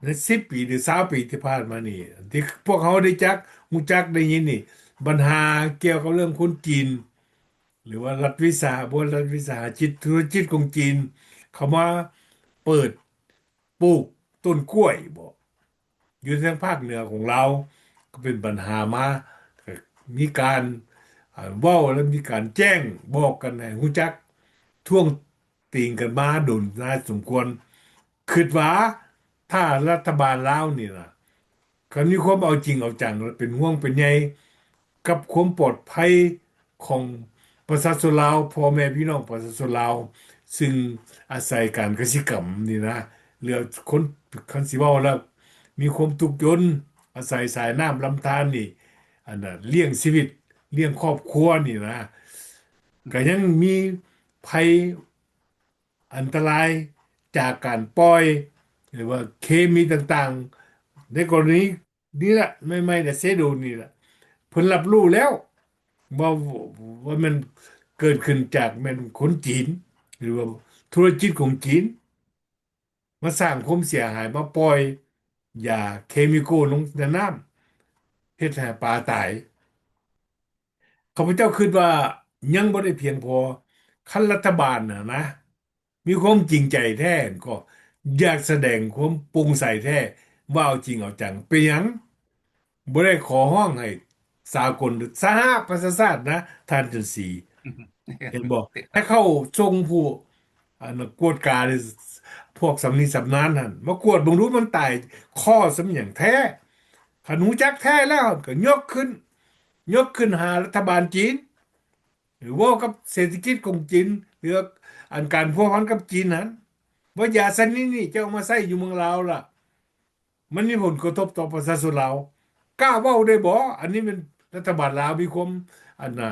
ໃນສິບປີ ຫຼື ຊາວປີທີ່ຜ່ານມານີ້ ທີ່ພວກເຮົາໄດ້ຈັກ ຮູ້ຈັກ ໄດ້ຍິນນີ້ ບັນຫາກ່ຽວກັບເລື່ອງຄົນຈີນ ຫຼືວ່າລັດວິສາຫະ ບໍ່ລັດວິສາຫະກິດ ທຸລະກິດຂອງຈີນ ເຂົ້າມາເປີດ ປູກຕົ້ນກ້ວຍບໍ ຢູ່ທາງພາກເໜືອຂອງລາວ ກໍເປັນບັນຫາມາ ກໍມີການ ອ່າ ເວົ້າ ແລະ ມີການແຈ້ງບອກກັນໃຫ້ຮູ້ຈັກ ທ້ວງຕິງກັນມາດົນນານສົມຄວນ. ຄິດວ່າຖ້າລັດຖະບານລາວນີ້ນະ ຄັນມີຄວາມເອົາຈິງເອົາຈັງ ແລະ ເປັນຫ່ວງເປັນໃຍກັບຄວາມປອດໄພຂອງປະຊາຊົນລາວ, ພໍ່ແມ່ພີ່ນ້ອງປະຊາຊົນລາວ ຊຶ່ງອາໄສການກະສິກຳນີ້ນະ ຫຼືຄົນ ຄັນຊິເວົ້າແລ້ວ ມີຄວາມທຸກຍົນ ອາໄສສາຍນ້ຳລຳທານນີ້ ອັນນ່າ ລ້ຽງຊີວິດ ລ້ຽງຄອບຄົວນີ້ນະ ກະຍັງມີໄພ ອັນຕະລາຍຈາກການປ່ອຍ ຫຼືວ່າເຄມີຕ່າງໆ ໃນກໍລະນີນີ້ລະ ໃໝ່ໆນະ ເຊໂດນນີ້ລະ ເພິ່ນຮັບຮູ້ແລ້ວວ່າ ວ່າແມ່ນເກີດຂຶ້ນຈາກແມ່ນຄົນຈີນ ຫຼືວ່າທຸລະກິດຂອງຈີນ ມາສ້າງຄວາມເສຍຫາຍ ມາປ່ອຍຢາເຄມີໂກລົງໃນນ້ຳ ເຮັດໃຫ້ປາຕາຍ. ຂ້າພະເຈົ້າຄິດວ່າຍັງບໍ່ໄດ້ພຽງພໍ. ຄັນລັດຖະບານນະ ນະ ມີຄວາມຈິງໃຈແທ້ ກໍຢາກສະແດງຄວາມໂປ່ງໃສແທ້ ວ່າເອົາຈິງເອົາຈັງ. ເປັນຫຍັງບໍ່ໄດ້ຂໍຮ້ອງໃຫ້ສາກົນ ສະຫະປະຊາຊາດນະ ທ່ານຈັນສີ ເຫັນບໍ່? ໃຫ້ເຂົາສົ່ງຜູ້ ອັນກວດກາ ຫຼື ພວກຊຳນິຊຳນານຫັ້ນ ມາກວດເບິ່ງດູ ມັນຕາຍຂໍ້ສ່ຳຫຍັງແທ້? ຄັນຮູ້ຈັກແທ້ແລ້ວ ກໍຍົກຂຶ້ນ ຍົກຂຶ້ນຫາລັດຖະບານຈີນ ຫຼືເວົ້າກັບເສດຖະກິດຂອງຈີນ ຫຼືອັນການພົວພັນກັບຈີນຫັ້ນ ວ່າຢາຊະນິດນີ້ເຈົ້າເອົາມາໃຊ້ຢູ່ເມືອງລາວລະ ມັນມີຜົນກະທົບຕໍ່ປະຊາຊົນລາວ ກ້າເວົ້າໄດ້ບໍ່? ອັນນີ້ແມ່ນລັດຖະບານລາວມີຄວາມ ອັນນ່າ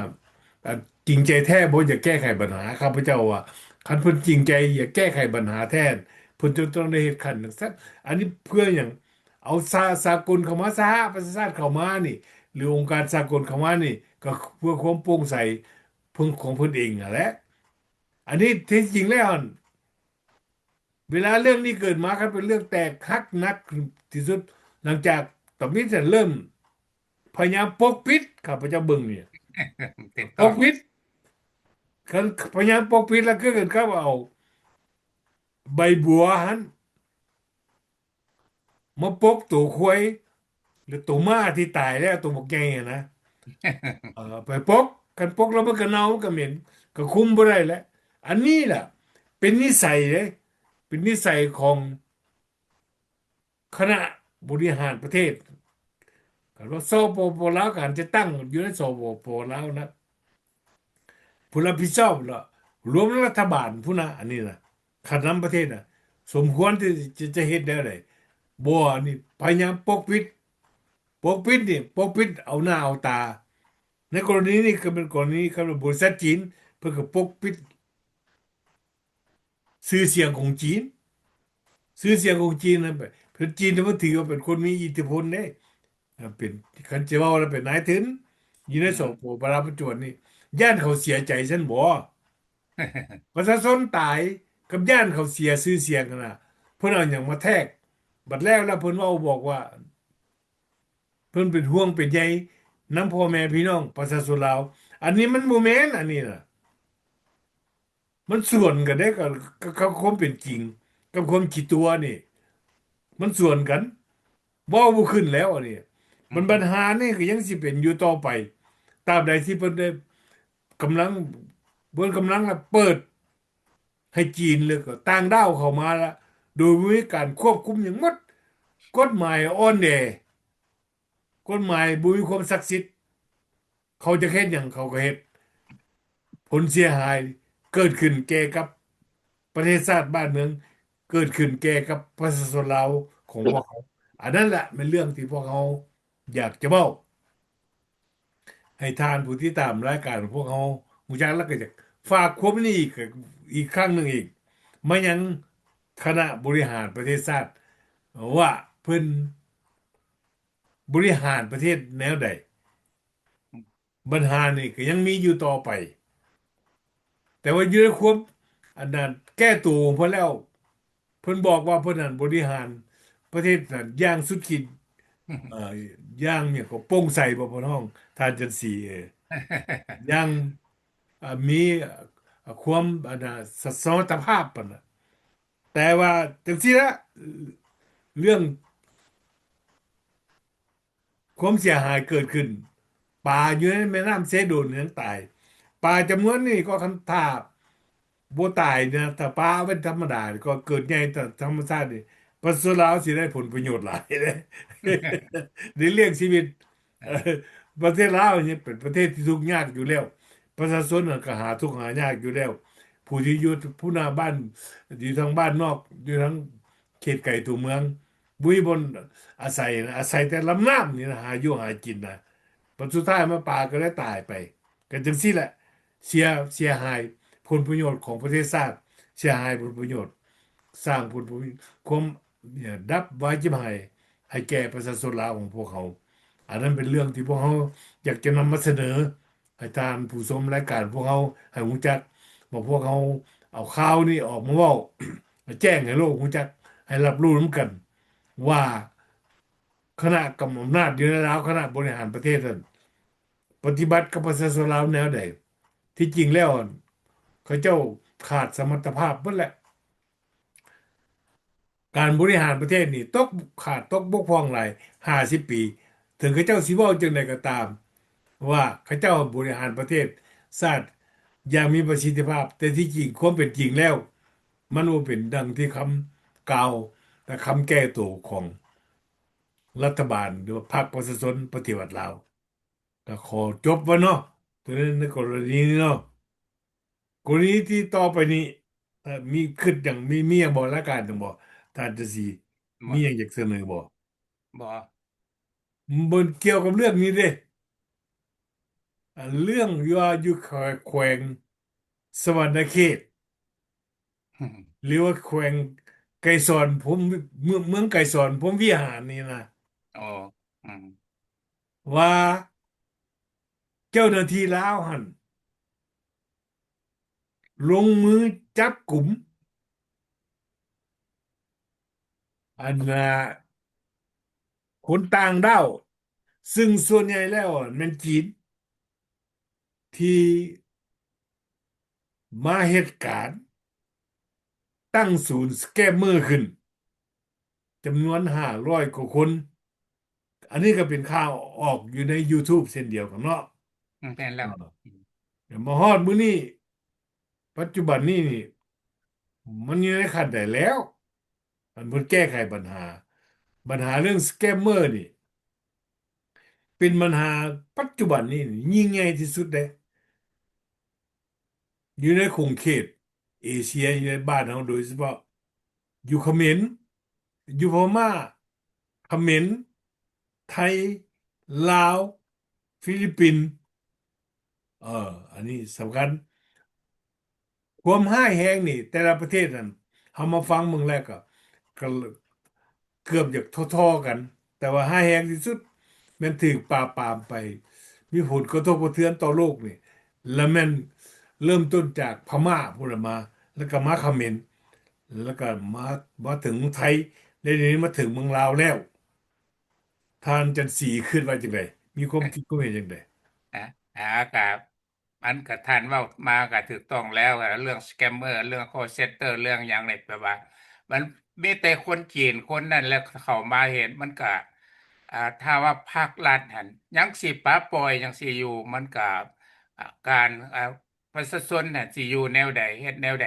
ອັນຈິງໃຈແທ້ບໍ່ ຢາກແກ້ໄຂບັນຫາ. ຂ້າພະເຈົ້າວ່າ ຄັນເພິ່ນຈິງໃຈຢາກແກ້ໄຂບັນຫາແທ້ ເພິ່ນຈະຕ້ອງໄດ້ເຮັດຂັ້ນຈັ່ງຊັ້ນ. ອັນນີ້ເພື່ອຫຍັງ? ເອົາສາ ສາກົນເຂົ້າມາ ສະຫະປະຊາຊາດເຂົ້າມານີ້ ຫຼືອົງການສາກົນເຂົ້າມານີ້ ກໍເພື່ອຄວາມໂປ່ງໃສເພິ່ນ ຂອງເພິ່ນເອງຫັ້ນແຫຼະ. ອັນນີ້ທີ່ຈິງແລ້ວຫັ້ນ ເວລາເລື່ອງນີ້ເກີດມາ ຄັນເປັນເລື່ອງແຕກຫັກໜັກທີ່ສຸດ ຫຼັງຈາກຕຳອິດເລີ່ມພະຍາຍາມປົກປິດ ຂ້າພະເຈົ້າເບິ່ງນີ້ ປົກປິດ ຄັນພະຍາຍາມປົກປິດ ແລ້ວຄືກັນກັບເອົາໃບບົວຫັ້ນ ມາປົກໂຕຄວາຍ ຫຼືໂຕມ້າທີ່ຕາຍແລ້ວ ໂຕບັກໃຫຍ່ຫັ້ນນະ ເອີ ໄປປົກ ຄັນປົກແລ້ວມັນກໍເນົ່າ ມັນກໍເໝັນ ກໍຄຸມບໍ່ໄດ້ແຫຼະ. ອັນນີ້ລະເປັນນິໄສເດ້ ເປັນນິໄສຂອງຄະນະບໍລິຫານປະເທດ ຄັນວ່າ ສປປ ລາວ ການຈັດຕັ້ງຢູ່ໃນ ສປປ ລາວນະ ຜູ້ຮັບຜິດຊອບລະ ລວມລັດຖະບານພຸ້ນນະ ອັນນີ້ນະ ຄັນນຳປະເທດນະ ສົມຄວນທີ່ຈະ ຈະເຮັດແນວໃດ? ບໍ່ ອັນນີ້ພະຍາຍາມປົກປິດ ປົກປິດນີ້ ປົກປິດເອົາໜ້າເອົາຕາ. ໃນກໍລະນີນີ້ກໍເປັນກໍລະນີ ຄັນວ່າບໍລິສັດຈີນ ເພິ່ນກໍປົກປິດຊື່ສຽງຂອງຈີນ ຊື່ສຽງຂອງຈີນນັ້ນໄປ ເພາະຈີນມັນຖືວ່າເປັນຄົນມີອິດທິພົນເດ້ ເປັນ ຄັນຈະເວົ້າແລ້ວເປັນນາຍທຶນ ຢູ່ໃນ ອືມ ສປປ ລາວ ປັດຈຸບັນນີ້ ຢ້ານເຂົາເສຍໃຈຊັ້ນບໍ? ປະຊາຊົນຕາຍກັບຢ້ານເຂົາເສຍຊື່ສຽງຫັ້ນນະ ເພິ່ນເອົາຫຍັງມາແທກ? ບັດແລ້ວແລ້ວເພິ່ນເວົ້າບອກວ່າ ເພິ່ນເປັນຫ່ວງເປັນໃຍນຳພໍ່ແມ່ພີ່ນ້ອງປະຊາຊົນລາວ ອັນນີ້ມັນບໍ່ແມ່ນ ອັນນີ້ນະ ມັນສວນກັນເດ້ ກັບ ກັບ ກັບຄວາມເປັນຈິງ ກັບຄວາມຂີ້ຕົວະນີ້ ມັນສວນກັນ ເວົ້າບໍ່ຂຶ້ນແລ້ວ ອັນນີ້ ອືມ ມັນ ບັນຫານີ້ກໍຍັງຊິເປັນຢູ່ຕໍ່ໄປ ຕາບໃດທີ່ເພິ່ນໄດ້ກຳລັງ ເບິ່ງກຳລັງລະເປີດໃຫ້ຈີນ ແລ້ວກໍຕ່າງດ້າວເຂົ້າມາລະ ໂດຍບໍ່ມີການຄວບຄຸມຫຍັງໝົດ ກົດໝາຍອ່ອນແອ ກົດໝາຍບໍ່ມີຄວາມສັກສິດ ເຂົາຈະເຮັດຫຍັງເຂົາກໍເຮັດ ຜົນເສຍຫາຍເກີດຂຶ້ນແກ່ກັບປະເທດຊາດບ້ານເມືອງ ເກີດຂຶ້ນແກ່ກັບປະຊາຊົນລາວຂອງພວກເຮົາ ອັນນັ້ນລະແມ່ນເລື່ອງທີ່ພວກເຮົາຢາກຈະເວົ້າ ໃຫ້ທ່ານຜູ້ຕິດຕາມລາຍການຂອງພວກເຮົາຮູ້ຈັກ ແລ້ວກໍຢາກຝາກຄວາມນີ້ອີກ ອີກຄັ້ງໜຶ່ງອີກ ມາຍັງຄະນະບໍລິຫານປະເທດຊາດ ວ່າເພິ່ນ ບໍລິຫານປະເທດແນວໃດ? ບັນຫານີ້ກໍຍັງມີຢູ່ຕໍ່ໄປ ແຕ່ວ່າຢູ່ໃນຄວາມອັນນັ້ນແກ້ໂຕຂອງເພິ່ນແລ້ວ ເພິ່ນບອກວ່າເພິ່ນນັ້ນບໍລິຫານປະເທດນັ້ນຢ່າງສຸດຂີດ ເອີ ຢ່າງຫຍັງກໍໂປ່ງໃສບໍ່ ເພິ່ນຮ້ອງ ທ່ານຈັນສີ ເອີ ຢ່າງ ອ່າ ມີ ອ່າ ຄວາມ ອັນນ່າ ສະ ສະມັດຕະພາບຫັ້ນນະ ແຕ່ວ່າຈັ່ງຊີ້ລະ ເລື່ອງຄວາມເສຍຫາຍເກີດຂຶ້ນ ປາຢູ່ໃນແມ່ນ້ຳເຊໂດນຍັງຕາຍ ປາຈຳນວນນີ້ກໍຄັນຖ້າບໍ່ຕາຍນະ ຖ້າປາເປັນທຳມະດາກໍເກີດໃຫຍ່ຕາມທຳມະຊາດນີ້ ປະຊາຊົນລາວຊິໄດ້ຜົນປະໂຫຍດຫຼາຍເດ້ ໄດ້ລ້ຽງຊີວິດ ເອີ ປະເທດລາວນີ້ເປັນປະເທດທີ່ທຸກຍາກຢູ່ແລ້ວ ປະຊາຊົນນັ້ນກໍຫາທຸກຫາຍາກຢູ່ແລ້ວ ຜູ້ທີ່ຢູ່ຜູ້ໜ້າບ້ານ ຢູ່ທາງບ້ານນອກ ຢູ່ທາງເຂດໄກຕົວເມືອງ ບໍ່ມີບ່ອນອາໄສນະ ອາໄສແຕ່ລຳນ້ຳນີ້ນະ ຫາຢູ່ຫາກິນນະ ບັດສຸດທ້າຍມາປາກໍໄດ້ຕາຍໄປ ກໍຈັ່ງຊີ້ແຫຼະ ເສຍ ເສຍຫາຍຜົນປະໂຫຍດຂອງປະເທດຊາດ ເສຍຫາຍຜົນປະໂຫຍດ ສ້າງຜົນປະໂຫຍດ ຄວາມດັບວາຍຈິບຫາຍ ໃຫ້ແກ່ປະຊາຊົນລາວຂອງພວກເຮົາ. ອັນນັ້ນເປັນເລື່ອງທີ່ພວກເຮົາຢາກຈະນຳມາສະເໜີໃຫ້ທ່ານຜູ້ຊົມລາຍການພວກເຮົາໃຫ້ຮູ້ຈັກ ວ່າພວກເຮົາເອົາຂ່າວນີ້ອອກມາເວົ້າ ແຈ້ງໃຫ້ໂລກຮູ້ຈັກ ໃຫ້ຮັບຮູ້ນຳກັນວ່າ ຄະນະກຳອຳນາດຢູ່ໃນລາວ ຄະນະບໍລິຫານປະເທດນັ້ນ ປະຕິບັດກັບປະຊາຊົນລາວແນວໃດ? ທີ່ຈິງແລ້ວ ເຂົາເຈົ້າຂາດສະມັດຕະພາບເບິດແຫຼະ. ການບໍລິຫານປະເທດນີ້ຕົກຂາດຕົກບົກຜ່ອງຫຼາຍຫ້າສິບປີ. ເຖິງເຂົາເຈົ້າຊິເວົ້າຈັ່ງໃດກໍຕາມ ວ່າເຂົາເຈົ້າບໍລິຫານປະເທດຊາດຢ່າງມີປະສິດທິພາບ, ແຕ່ທີ່ຈິງ ຄວາມເປັນຈິງແລ້ວ ມັນບໍ່ເປັນດັ່ງທີ່ຄຳກ່າວ ແລະ ຄຳແກ້ໂຕຂອງລັດຖະບານ ຫຼືວ່າພັກປະຊາຊົນປະຕິວັດລາວ. ກໍຂໍຈົບໄວ້ເນາະ ໂຕນີ້ໃນກໍລະນີນີ້ເນາະ. ກໍລະນີທີ່ຕໍ່ໄປນີ້ ເອີ ມີຄິດຫຍັງ ມີ ມີຫຍັງບໍ່? ລາຍການຫຍັງບໍ່? ທ່ານຈະຊິ ບໍ່ ມີຫຍັງຢາກສະເໜີບໍ່? ບໍ່ ບໍ່ກ່ຽວກັບເລື່ອງນີ້ເດ້. ອັນເລື່ອງຢູ່ວ່າຢູ່ແຂວງ ແຂວງສະຫວັນນະເຂດ ຫຼືວ່າແຂວງໄກສອນພົມ ເມືອງ ເມືອງໄກສອນພົມວິຫານນີ້ນະ ອໍ ອືມ ວ່າເຈົ້າໜ້າທີ່ລາວຫັ້ນ ລົງມືຈັບກຸມ ອັນ ອາ ຄົນຕ່າງດ້າວ ຊຶ່ງສ່ວນໃຫຍ່ແລ້ວແມ່ນຈີນ ທີ່ມາເຮັດການຕັ້ງສູນສະແກມເມີຂຶ້ນ ຈຳນວນຫ້າຮ້ອຍກວ່າຄົນ. ອັນນີ້ກໍເປັນຂ່າວອອກຢູ່ໃນຢູທູບເຊັ່ນດຽວກັນເນາະ. ອືມ ແມ່ນແລ້ວ ເອີ ແຕ່ມາຮອດມື້ນີ້ ປັດຈຸບັນນີ້ນີ້ ມັນຢູ່ໃນຂັ້ນໃດແລ້ວ? ອັນເພິ່ນແກ້ໄຂບັນຫາ ບັນຫາເລື່ອງສະແກມເມີນີ້ ເປັນບັນຫາປັດຈຸບັນນີ້ຍິ່ງໃຫຍ່ທີ່ສຸດເດ້ ຢູ່ໃນຂົງເຂດເອເຊຍ ຢູ່ໃນບ້ານເຮົາໂດຍສະເພາະ ຢູ່ຂະເໝນ ຢູ່ພະມ້າ ຂະເໝນ ໄທ ລາວ ຟີລິບປິນ ເອີ ອັນນີ້ສຳຄັນ. ຄວາມຮ້າຍແຮງນີ້ ແຕ່ລະປະເທດນັ້ນ ເຮົາມາຟັງເບິ່ງແລ້ວກໍ ກໍເກືອບຢາກທໍ່ໆກັນ ແຕ່ວ່າຮ້າຍແຮງທີ່ສຸດແມ່ນຖືກປາບປາມໄປ ມີຜົນກະທົບກະເທືອນຕໍ່ໂລກນີ້ ລະແມ່ນເລີ່ມຕົ້ນຈາກພະມ້າພຸ້ນລະມາ ລະກະມາຂະເໝນ ລະກະມາ ມາເຖິງເມືອງໄທ ແລະດຽວນີ້ມາເຖິງເມືອງລາວແລ້ວ. ທ່ານຈັນສີຄິດວ່າຈັ່ງໃດ? ມີຄວາມຄິດຄວາມເຫັນຈັ່ງໃດ? ອາ ອາ ກະ ອັນກະທ່ານເວົ້າມາກະຖືກຕ້ອງແລ້ວ ເລື່ອງສະແກມເມີ ເລື່ອງຄໍເຊັນເຕີ ເລື່ອງຫຍັງນີ້ ແບບວ່າມັນມີແຕ່ຄົນຈີນຄົນນັ້ນແຫຼະເຂົ້າມາເຮັດ ມັນກະ ອາ ຖ້າວ່າພາກລັດຫັ້ນຍັງຊິປະປ່ອຍ ຍັງຊິຢູ່ ມັນກະ ອາ ການ ອາ ປະຊາຊົນຫັ້ນຊິຢູ່ແນວໃດ ເຮັດແນວໃດ?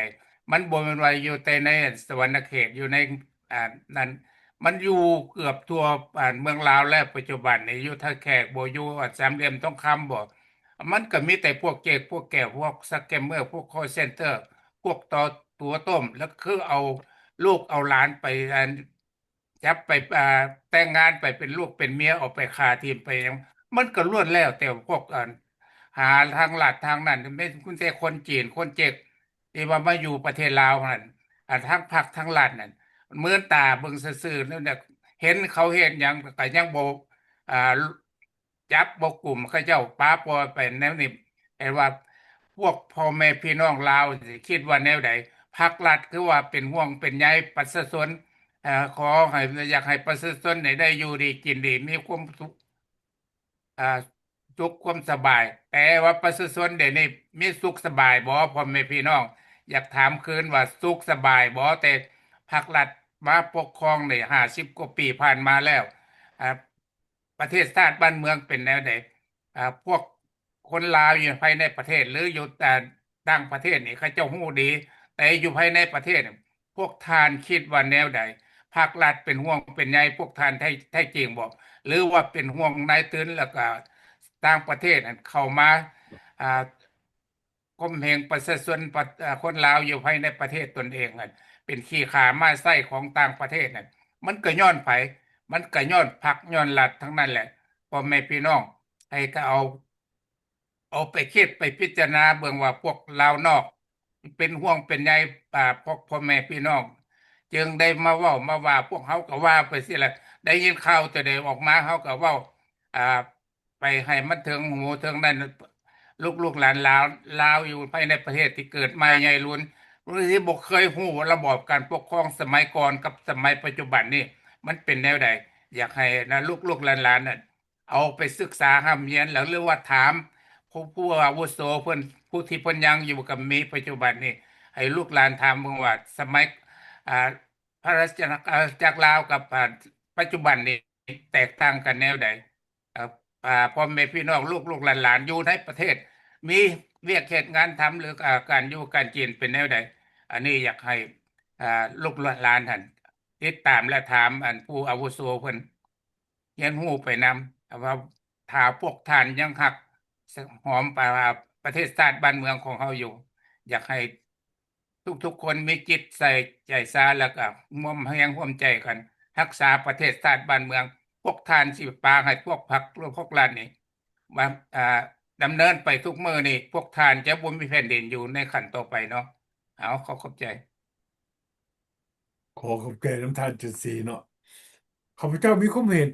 ມັນບໍ່ແມ່ນວ່າຢູ່ແຕ່ໃນສະຫວັນນະເຂດ ຢູ່ໃນ ອັນນັ້ນ ມັນຢູ່ເກືອບທົ່ວ ອັນ ເມືອງລາວແລ້ວ ປັດຈຸບັນນີ້ ຢູ່ທ່າແຂກບໍ ຢູ່ ອັນ ສາມຫຼ່ຽມທອງຄຳບໍ ມັນກໍມີແຕ່ພວກເຈັກ ພວກແກວ ພວກສະແກມເມີ ພວກຄໍເຊັນເຕີ ພວກຕໍ່ຕົວະຕົ້ມ ແລ້ວຄືເອົາລູກເອົາຫຼານໄປ ອັນ ຈັບໄປ ອ່າ ແຕ່ງງານໄປເປັນລູກເປັນເມຍ ເອົາໄປຂ້າຖິ້ມໄປຫຍັງ ມັນກໍລ້ວນແລ້ວແຕ່ພວກ ອັນ ຫາທາງລັດທາງນັ້ນ ແມ່ນມີແຕ່ຄົນຈີນຄົນເຈັກ ທີ່ວ່າມາຢູ່ປະເທດລາວຫັ້ນ ອັນ ທາງພັກທາງລັດນັ້ນ ເມີນຕາເບິ່ງຊື່ໆ ແລ້ວເຫັນເຂົາເຮັດຫຍັງກໍຍັງບໍ່ ອ່າ ຈັບບໍ່ກຸມ ເຂົາເຈົ້າປາປ່ອຍໄປແນວນີ້ ແຕ່ວ່າພວກພໍ່ແມ່ພີ່ນ້ອງລາວຊິຄິດວ່າແນວໃດ? ພັກລັດຄືວ່າເປັນຫ່ວງເປັນໃຍປະຊາຊົນ ເອີ ຂໍໃຫ້ ຢາກໃຫ້ປະຊາຊົນໄດ້ ໄດ້ຢູ່ດີກິນດີ ມີຄວາມສຸກ ອ່າ ສຸກຄວາມສະບາຍ ແຕ່ວ່າປະຊາຊົນດຽວນີ້ມີສຸກສະບາຍບໍ່? ພໍ່ແມ່ພີ່ນ້ອງ ຢາກຖາມຄືນວ່າສຸກສະບາຍບໍ່? ແຕ່ພັກລັດມາປົກຄອງໄດ້ຫ້າສິບກວ່າປີຜ່ານມາແລ້ວ ອ່າ ປະເທດຊາດບ້ານເມືອງເປັນແນວໃດ? ອ່າ ພວກຄົນລາວຢູ່ພາຍໃນປະເທດ ຫຼື ຢູ່ຕ່າງປະເທດນີ້ ເຂົາເຈົ້າຮູ້ດີ ແຕ່ຢູ່ພາຍໃນປະເທດ ພວກທ່ານຄິດວ່າແນວໃດ? ພາກລັດເປັນຫ່ວງເປັນໃຍພວກທ່ານແທ້ ແທ້ຈິງບໍ່? ຫຼືວ່າເປັນຫ່ວງນາຍທຶນ ແລ້ວກະຕ່າງປະເທດຫັ້ນເຂົ້າມາ ອ່າ ຂົ່ມເຫງປະຊາຊົນ ປະ ເອີ່ ຄົນລາວຢູ່ພາຍໃນປະເທດຕົນເອງຫັ້ນ ເປັນຂີ້ຂ້າມ້າໄຊ້ຂອງຕ່າງປະເທດນັ້ນ ມັນກະຍ້ອນໃຜ? ມັນກະຍ້ອນພັກຍ້ອນລັດທັງນັ້ນແຫຼະ ພໍ່ແມ່ພີ່ນ້ອງ ໃຫ້ກະເອົາ ເອົາໄປຄິດໄປພິຈາລະນາເບິ່ງວ່າພວກລາວນອກເປັນຫ່ວງເປັນໃຍ ອ່າ ພວກພໍ່ແມ່ພີ່ນ້ອງ ຈຶ່ງໄດ້ມາເວົ້າມາວ່າ ພວກເຮົາກະວ່າໄປຊີ້ແຫຼະ ໄດ້ຍິນຂ່າວຕົວໃດອອກມາ ເຮົາກະເວົ້າ ອ່າ ໄປໃຫ້ມັນເຖິງຫູເຖິງນັ້ນ ລູກໆຫຼານລາວ ລາວຢູ່ພາຍໃນປະເທດທີ່ເກີດມາໃຫຍ່ລຸນ ທີ່ບໍ່ເຄີຍຮູ້ລະບອບການປົກຄອງສະໄໝກ່ອນກັບສະໄໝປັດຈຸບັນນີ້ ມັນເປັນແນວໃດ? ຢາກໃຫ້ນະ ລູກໆຫຼານໆນັ້ນ ເອົາໄປສຶກສາຮ່ຳຮຽນ ແລ້ວ ຫຼືວ່າຖາມຜູ້ ຜູ້ອາວຸໂສເພິ່ນ ຜູ້ທີ່ເພິ່ນຍັງຢູ່ກັບມີປັດຈຸບັນນີ້ ໃຫ້ລູກຫຼານຖາມເບິ່ງວ່າ ສະໄໝ ອ່າ ພະລາຊະອານາຈັກລາວກັບ ອ່າ ປັດຈຸບັນນີ້ ແຕກຕ່າງກັນແນວໃດ? ເອີ ອ່າ ພໍ່ແມ່ພີ່ນ້ອງ ລູກໆຫຼານໆຢູ່ໃນປະເທດ ມີວຽກເຮັດງານທຳ ຫຼື ອ່າ ການຢູ່ການກິນເປັນແນວໃດ? ອັນນີ້ຢາກໃຫ້ ອ່າ ລູກຫຼານຫັ້ນຕິດຕາມ ແລະ ຖາມອັນຜູ້ອາວຸໂສເພິ່ນ ຮຽນຮູ້ໄປນຳ ວ່າຖ້າພວກທ່ານຍັງຮັກຫອມປະ ປະເທດຊາດບ້ານເມືອງຂອງເຮົາຢູ່ ຢາກໃຫ້ທຸກໆຄົນມີຈິດໃສ່ໃຈຊາ ແລ້ວກະຮ່ວມແຮງຮ່ວມໃຈກັນ ຮັກສາປະເທດຊາດບ້ານເມືອງ. ພວກທ່ານຊິປາໃຫ້ພວກພັກ ຫຼື ພວກລັດນີ້ ວ່າ ອ່າ ດຳເນີນໄປທຸກມື້ນີ້ ພວກທ່ານຈະບໍ່ມີແຜ່ນດິນຢູ່ໃນຂັ້ນຕໍ່ໄປເນາະ. ເອົາ ຂໍຂອບໃຈ. ຂໍຂອບໃຈນຳທ່ານຈັນສີເນາະ. ຂ້າພະເຈົ້າມີຄວາມເຫັນ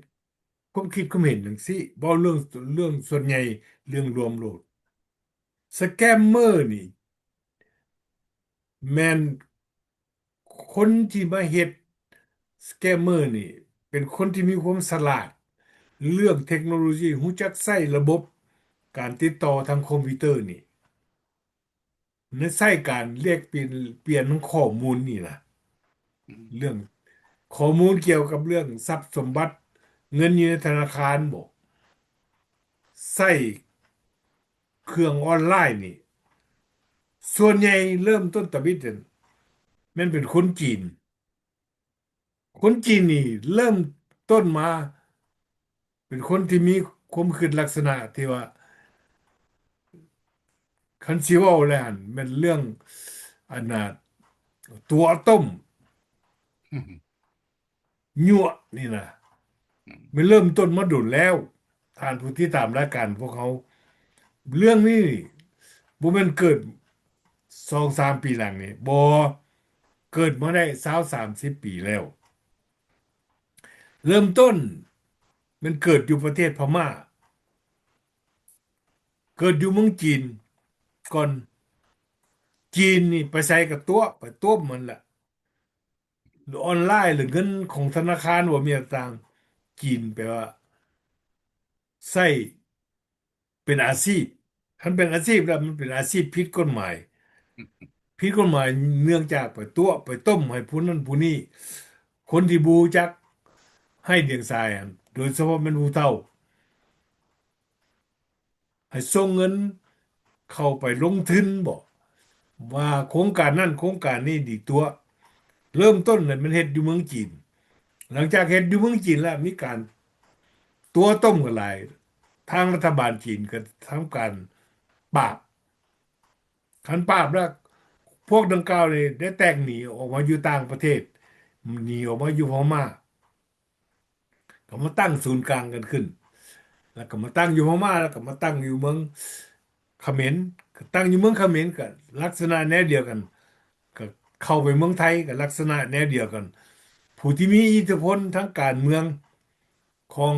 ຄວາມຄິດຄວາມເຫັນຈັ່ງຊີ້ ເວົ້າເລື່ອງ ເລື່ອງສ່ວນໃຫຍ່ ເລື່ອງລວມໂລດ. ສະແກມເມີນີ້ ແມ່ນຄົນທີ່ມາເຮັດ ສະແກມເມີນີ້ ເປັນຄົນທີ່ມີຄວາມສະຫຼາດເລື່ອງເທັກໂນໂລຊີ ຮູ້ຈັກໃຊ້ລະບົບການຕິດຕໍ່ທາງຄອມພິວເຕີນີ້ ໃນໃຊ້ການແລກປ່ຽນ ປ່ຽນຂອງຂໍ້ມູນນີ້ນະ ອືມ ເລື່ອງຂໍ້ມູນກ່ຽວກັບເລື່ອງຊັບສົມບັດ ເງິນຢູ່ໃນທະນາຄານບໍ ໃຊ້ເຄື່ອງອອນລາຍນີ້ ສ່ວນໃຫຍ່ເລີ່ມຕົ້ນຕະບິດນັ້ນ ແມ່ນເປັນຄົນຈີນ. ຄົນຈີນນີ້ເລີ່ມຕົ້ນມາເປັນຄົນທີ່ມີຄວາມຄິດລັກສະນະທີ່ວ່າ ຄັນຊິເວົ້າແລ້ວຫັ້ນແມ່ນເລື່ອງ ອັນນ່າ ຕົວະຕົ້ມ ອືມ ຍົວະນີ້ນະ ອືມ ມັນເລີ່ມຕົ້ນມາດົນແລ້ວ. ທ່ານຜູ້ຕິດຕາມລາຍການພວກເຮົາ ເລື່ອງນີ້ບໍ່ແມ່ນເກີດສອງສາມປີຫຼັງນີ້ ບໍ່ ເກີດມາໄດ້ຊາວສາມສິບປີແລ້ວ. ເລີ່ມຕົ້ນແມ່ນເກີດຢູ່ປະເທດພະມ້າ ເກີດຢູ່ເມືອງຈີນກ່ອນ. ຈີນນີ້ໄປໃສກະຕົວະ ໄປຕົວະມັນລະ ຫຼືອອນລາຍ ຫຼືເງິນຂອງທະນາຄານບໍ່ມີຕ່າງ. ຈີນແປວ່າໃຊ້ເປັນອາຊີບ ຄັນເປັນອາຊີບແລ້ວມັນເປັນອາຊີບຜິດກົດໝາຍ ຜິດກົດໝາຍເນື່ອງຈາກໄປຕົວະໄປຕົ້ມໃຫ້ຜູ້ນັ້ນຜູ້ນີ້ ຄົນທີ່ບໍ່ຮູ້ຈັກໄຮ້ດຽງສາຫັ້ນ ໂດຍສະເພາະແມ່ນຜູ້ເຖົ້າ ໃຫ້ສົ່ງເງິນເຂົ້າໄປລົງທຶນບໍ ວ່າໂຄງການນັ້ນໂຄງການນີ້ດີຕົວະ. ເລີ່ມຕົ້ນແລ້ວມັນເຮັດຢູ່ເມືອງຈີນ ຫຼັງຈາກເຮັດຢູ່ເມືອງຈີນແລ້ວ ມີການຕົວະຕົ້ມກັນຫຼາຍ ທາງລັດຖະບານຈີນກະທຳການປາບ ຄັນປາບແລ້ວ ພວກດັ່ງກ່າວນີ້ໄດ້ແຕກໜີອອກມາຢູ່ຕ່າງປະເທດ ໜີອອກມາຢູ່ພະມ້າ ກະມາຕັ້ງສູນກາງກັນຂຶ້ນ ແລ້ວກະມາຕັ້ງຢູ່ພະມ້າ ແລ້ວກະມາຕັ້ງຢູ່ເມືອງຂະເໝນ ຕັ້ງຢູ່ເມືອງຂະເໝນກະລັກສະນະແນວດຽວກັນ ກະເຂົ້າໄປເມືອງໄທກະລັກສະນະແນວດຽວກັນ. ຜູ້ທີ່ມີອິດທິພົນທາງການເມືອງຂອງ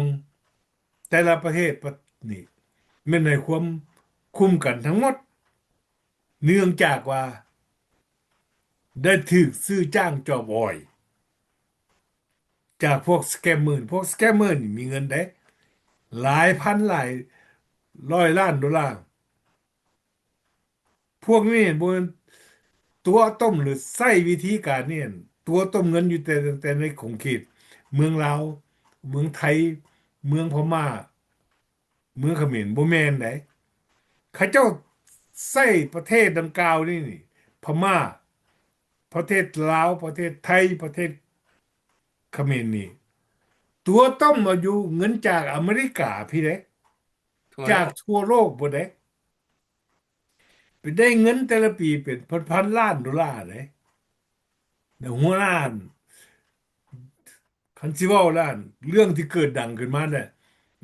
ແຕ່ລະປະເທດ ປະ ນີ້ ແມ່ນໃຫ້ຄວາມຄຸ້ມກັນທັງໝົດ ເນື່ອງຈາກວ່າໄດ້ຖືກຊື້ຈ້າງຈອບອອຍຈາກພວກສະແກມເມີ. ພວກສະແກມເມີນີ້ມີເງິນເດ້ ຫຼາຍພັນຫຼາຍຮ້ອຍລ້ານໂດລາ. ພວກນີ້ບໍ່ແມ່ນຕົວະຕົ້ມ ຫຼື ໃຊ້ວິທີການນີ້ຕົວະຕົ້ມເງິນຢູ່ແຕ່ ແຕ່ໃນຂົງເຂດເມືອງລາວ, ເມືອງໄທ, ເມືອງພະມ້າ, ເມືອງຂະເໝນ, ບໍ່ແມ່ນໃດ. ເຂົາເຈົ້າໃຊ້ປະເທດດັ່ງກ່າວນີ້ ນີ້ ພະມ້າ, ປະເທດລາວ, ປະເທດໄທ, ປະເທດຂະເໝນນີ້ ຕົວະຕົ້ມເອົາຢູ່ເງິນຈາກອາເມລິກາພີ້ເດ້. ທົ່ວໂລກ ຈາກທົ່ວໂລກພຸ້ນເດ້ ໄປໄດ້ເງິນແຕ່ລະປີເປັນພັນໆລ້ານໂດລາເດ້. ແລ້ວຫົວໜ້າ ຄັນຊິເວົ້າລ້ານ ເລື່ອງທີ່ເກີດດັງຂຶ້ນມາແຫຼະ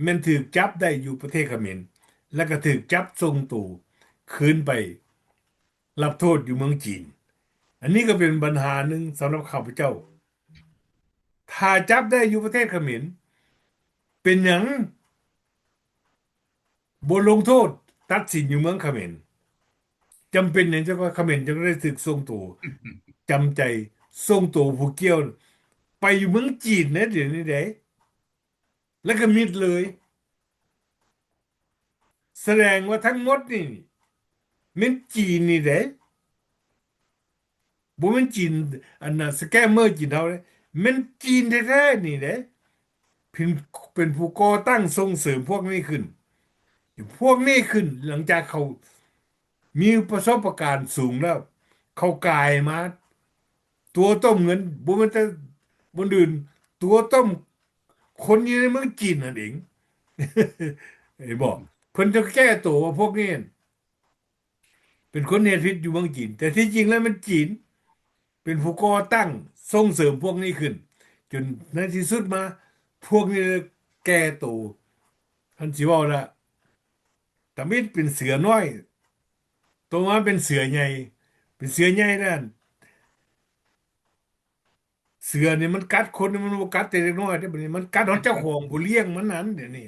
ແມ່ນຖືກຈັບໄດ້ຢູ່ປະເທດຂະເໝນ ແລ້ວກໍຖືກຈັບສົ່ງໂຕຄືນໄປ ຮັບໂທດຢູ່ເມືອງຈີນ. ອັນນີ້ກໍເປັນບັນຫາໜຶ່ງສຳລັບຂ້າພະເຈົ້າ. ຖ້າຈັບໄດ້ຢູ່ປະເທດຂະເໝນ ເປັນຫຍັງບໍ່ລົງໂທດຕັດສິນຢູ່ເມືອງຂະເໝນ? ຈຳເປັນຫຍັງຈັ່ງວ່າຂະເໝນຈັ່ງໄດ້ຖືກສົ່ງໂຕ ຈຳໃຈສົ່ງໂຕຜູ້ກ່ຽວໄປຢູ່ເມືອງຈີນໃນດຽວນີ້ໃດ ແລ້ວກໍມິດເລີຍ. ສະແດງວ່າທັງໝົດນີ້ແມ່ນຈີນນີ້ເດ້ ບໍ່ແມ່ນຈີນ ອັນນ່າ ສະແກມເມີຈີນເຮົາເດ້ ແມ່ນຈີນແທ້ໆນີ້ເດ້ ເປັນ ເປັນຜູ້ກໍ່ຕັ້ງສົ່ງເສີມພວກນີ້ຂຶ້ນ. ພວກນີ້ຂຶ້ນ ຫຼັງຈາກເຂົາມີປະສົບປະການສູງແລ້ວ ເຂົາກາຍມາຕົວະຕົ້ມເງິນ ບໍ່ແມ່ນແຕ່ບ່ອນອື່ນ ຕົວະຕົ້ມ ຄົນຢູ່ໃນເມືອງຈີນນັ້ນເອງ ເຫັນບໍ່? ເພິ່ນຈະແກ້ໂຕວ່າພວກນີ້ເປັນຄົນເຮັດຜິດຢູ່ເມືອງຈີນ ແຕ່ທີ່ຈິງແລ້ວແມ່ນຈີນເປັນຜູ້ກໍ່ຕັ້ງສົ່ງເສີມພວກນີ້ຂຶ້ນ ຈົນໃນທີ່ສຸດມາພວກນີ້ແກ່ໂຕ. ຄັນຊິເວົ້າລະ ທຳອິດເປັນເສືອນ້ອຍ ໂຕມາເປັນເສືອໃຫຍ່ ເປັນເສືອໃຫຍ່ນັ້ນ ເສືອນີ້ມັນກັດຄົນ ມັນບໍ່ກັດແຕ່ເດັກນ້ອຍເດ້ ບັດນີ້ມັນກັດຮອດເຈົ້າຂອງຜູ້ລ້ຽງມັນນັ້ນ ດຽວນີ້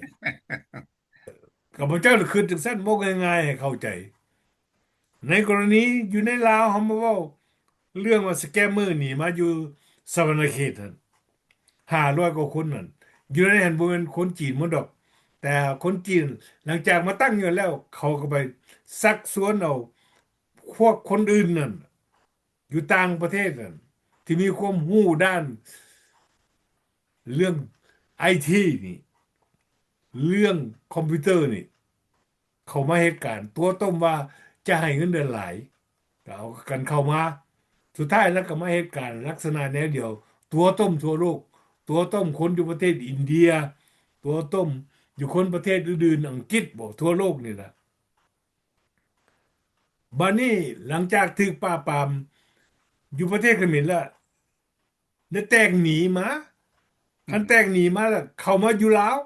ຂ້າພະເຈົ້າລະຄິດຈັ່ງຊັ້ນ ເວົ້າງ່າຍໆໃຫ້ເຂົ້າໃຈ. ໃນກໍລະນີຢູ່ໃນລາວ ເຮົາມາເວົ້າເລື່ອງວ່າສະແກມເມີໜີມາຢູ່ສະຫວັນນະເຂດຫັ້ນ ຫ້າຮ້ອຍກວ່າຄົນນັ້ນ ຢູ່ໃນຫັ້ນບໍ່ແມ່ນຄົນຈີນໝົດດອກ ແຕ່ຄົນຈີນຫຼັງຈາກມາຕັ້ງຢູ່ແລ້ວ ເຂົາກໍໄປຊັກຊວນເອົາພວກຄົນອື່ນນັ້ນ ຢູ່ຕ່າງປະເທດນັ້ນ ທີ່ມີຄວາມຮູ້ດ້ານເລື່ອງໄອທີນີ້ ເລື່ອງຄອມພິວເຕີນີ້ ເຂົ້າມາເຮັດການຕົວະຕົ້ມວ່າຈະໃຫ້ເງິນເດືອນຫຼາຍ ກໍເອົາກັນເຂົ້າມາ ສຸດທ້າຍແລ້ວກໍມາເຮັດການລັກສະນະແນວດຽວ ຕົວະຕົ້ມທົ່ວໂລກ ຕົວະຕົ້ມຄົນຢູ່ປະເທດອິນເດຍ ຕົວະຕົ້ມຢູ່ຄົນປະເທດອື່ນໆ ອັງກິດບໍ ທົ່ວໂລກນີ້ລະ. ບາດນີ້ຫຼັງຈາກຖືກປາບປາມຢູ່ປະເທດຂະເໝນລະ ໄດ້ແຕກໜີມາ ຄັນແຕກໜີມາລະ ເຂົ້າມາຢູ່ລາວ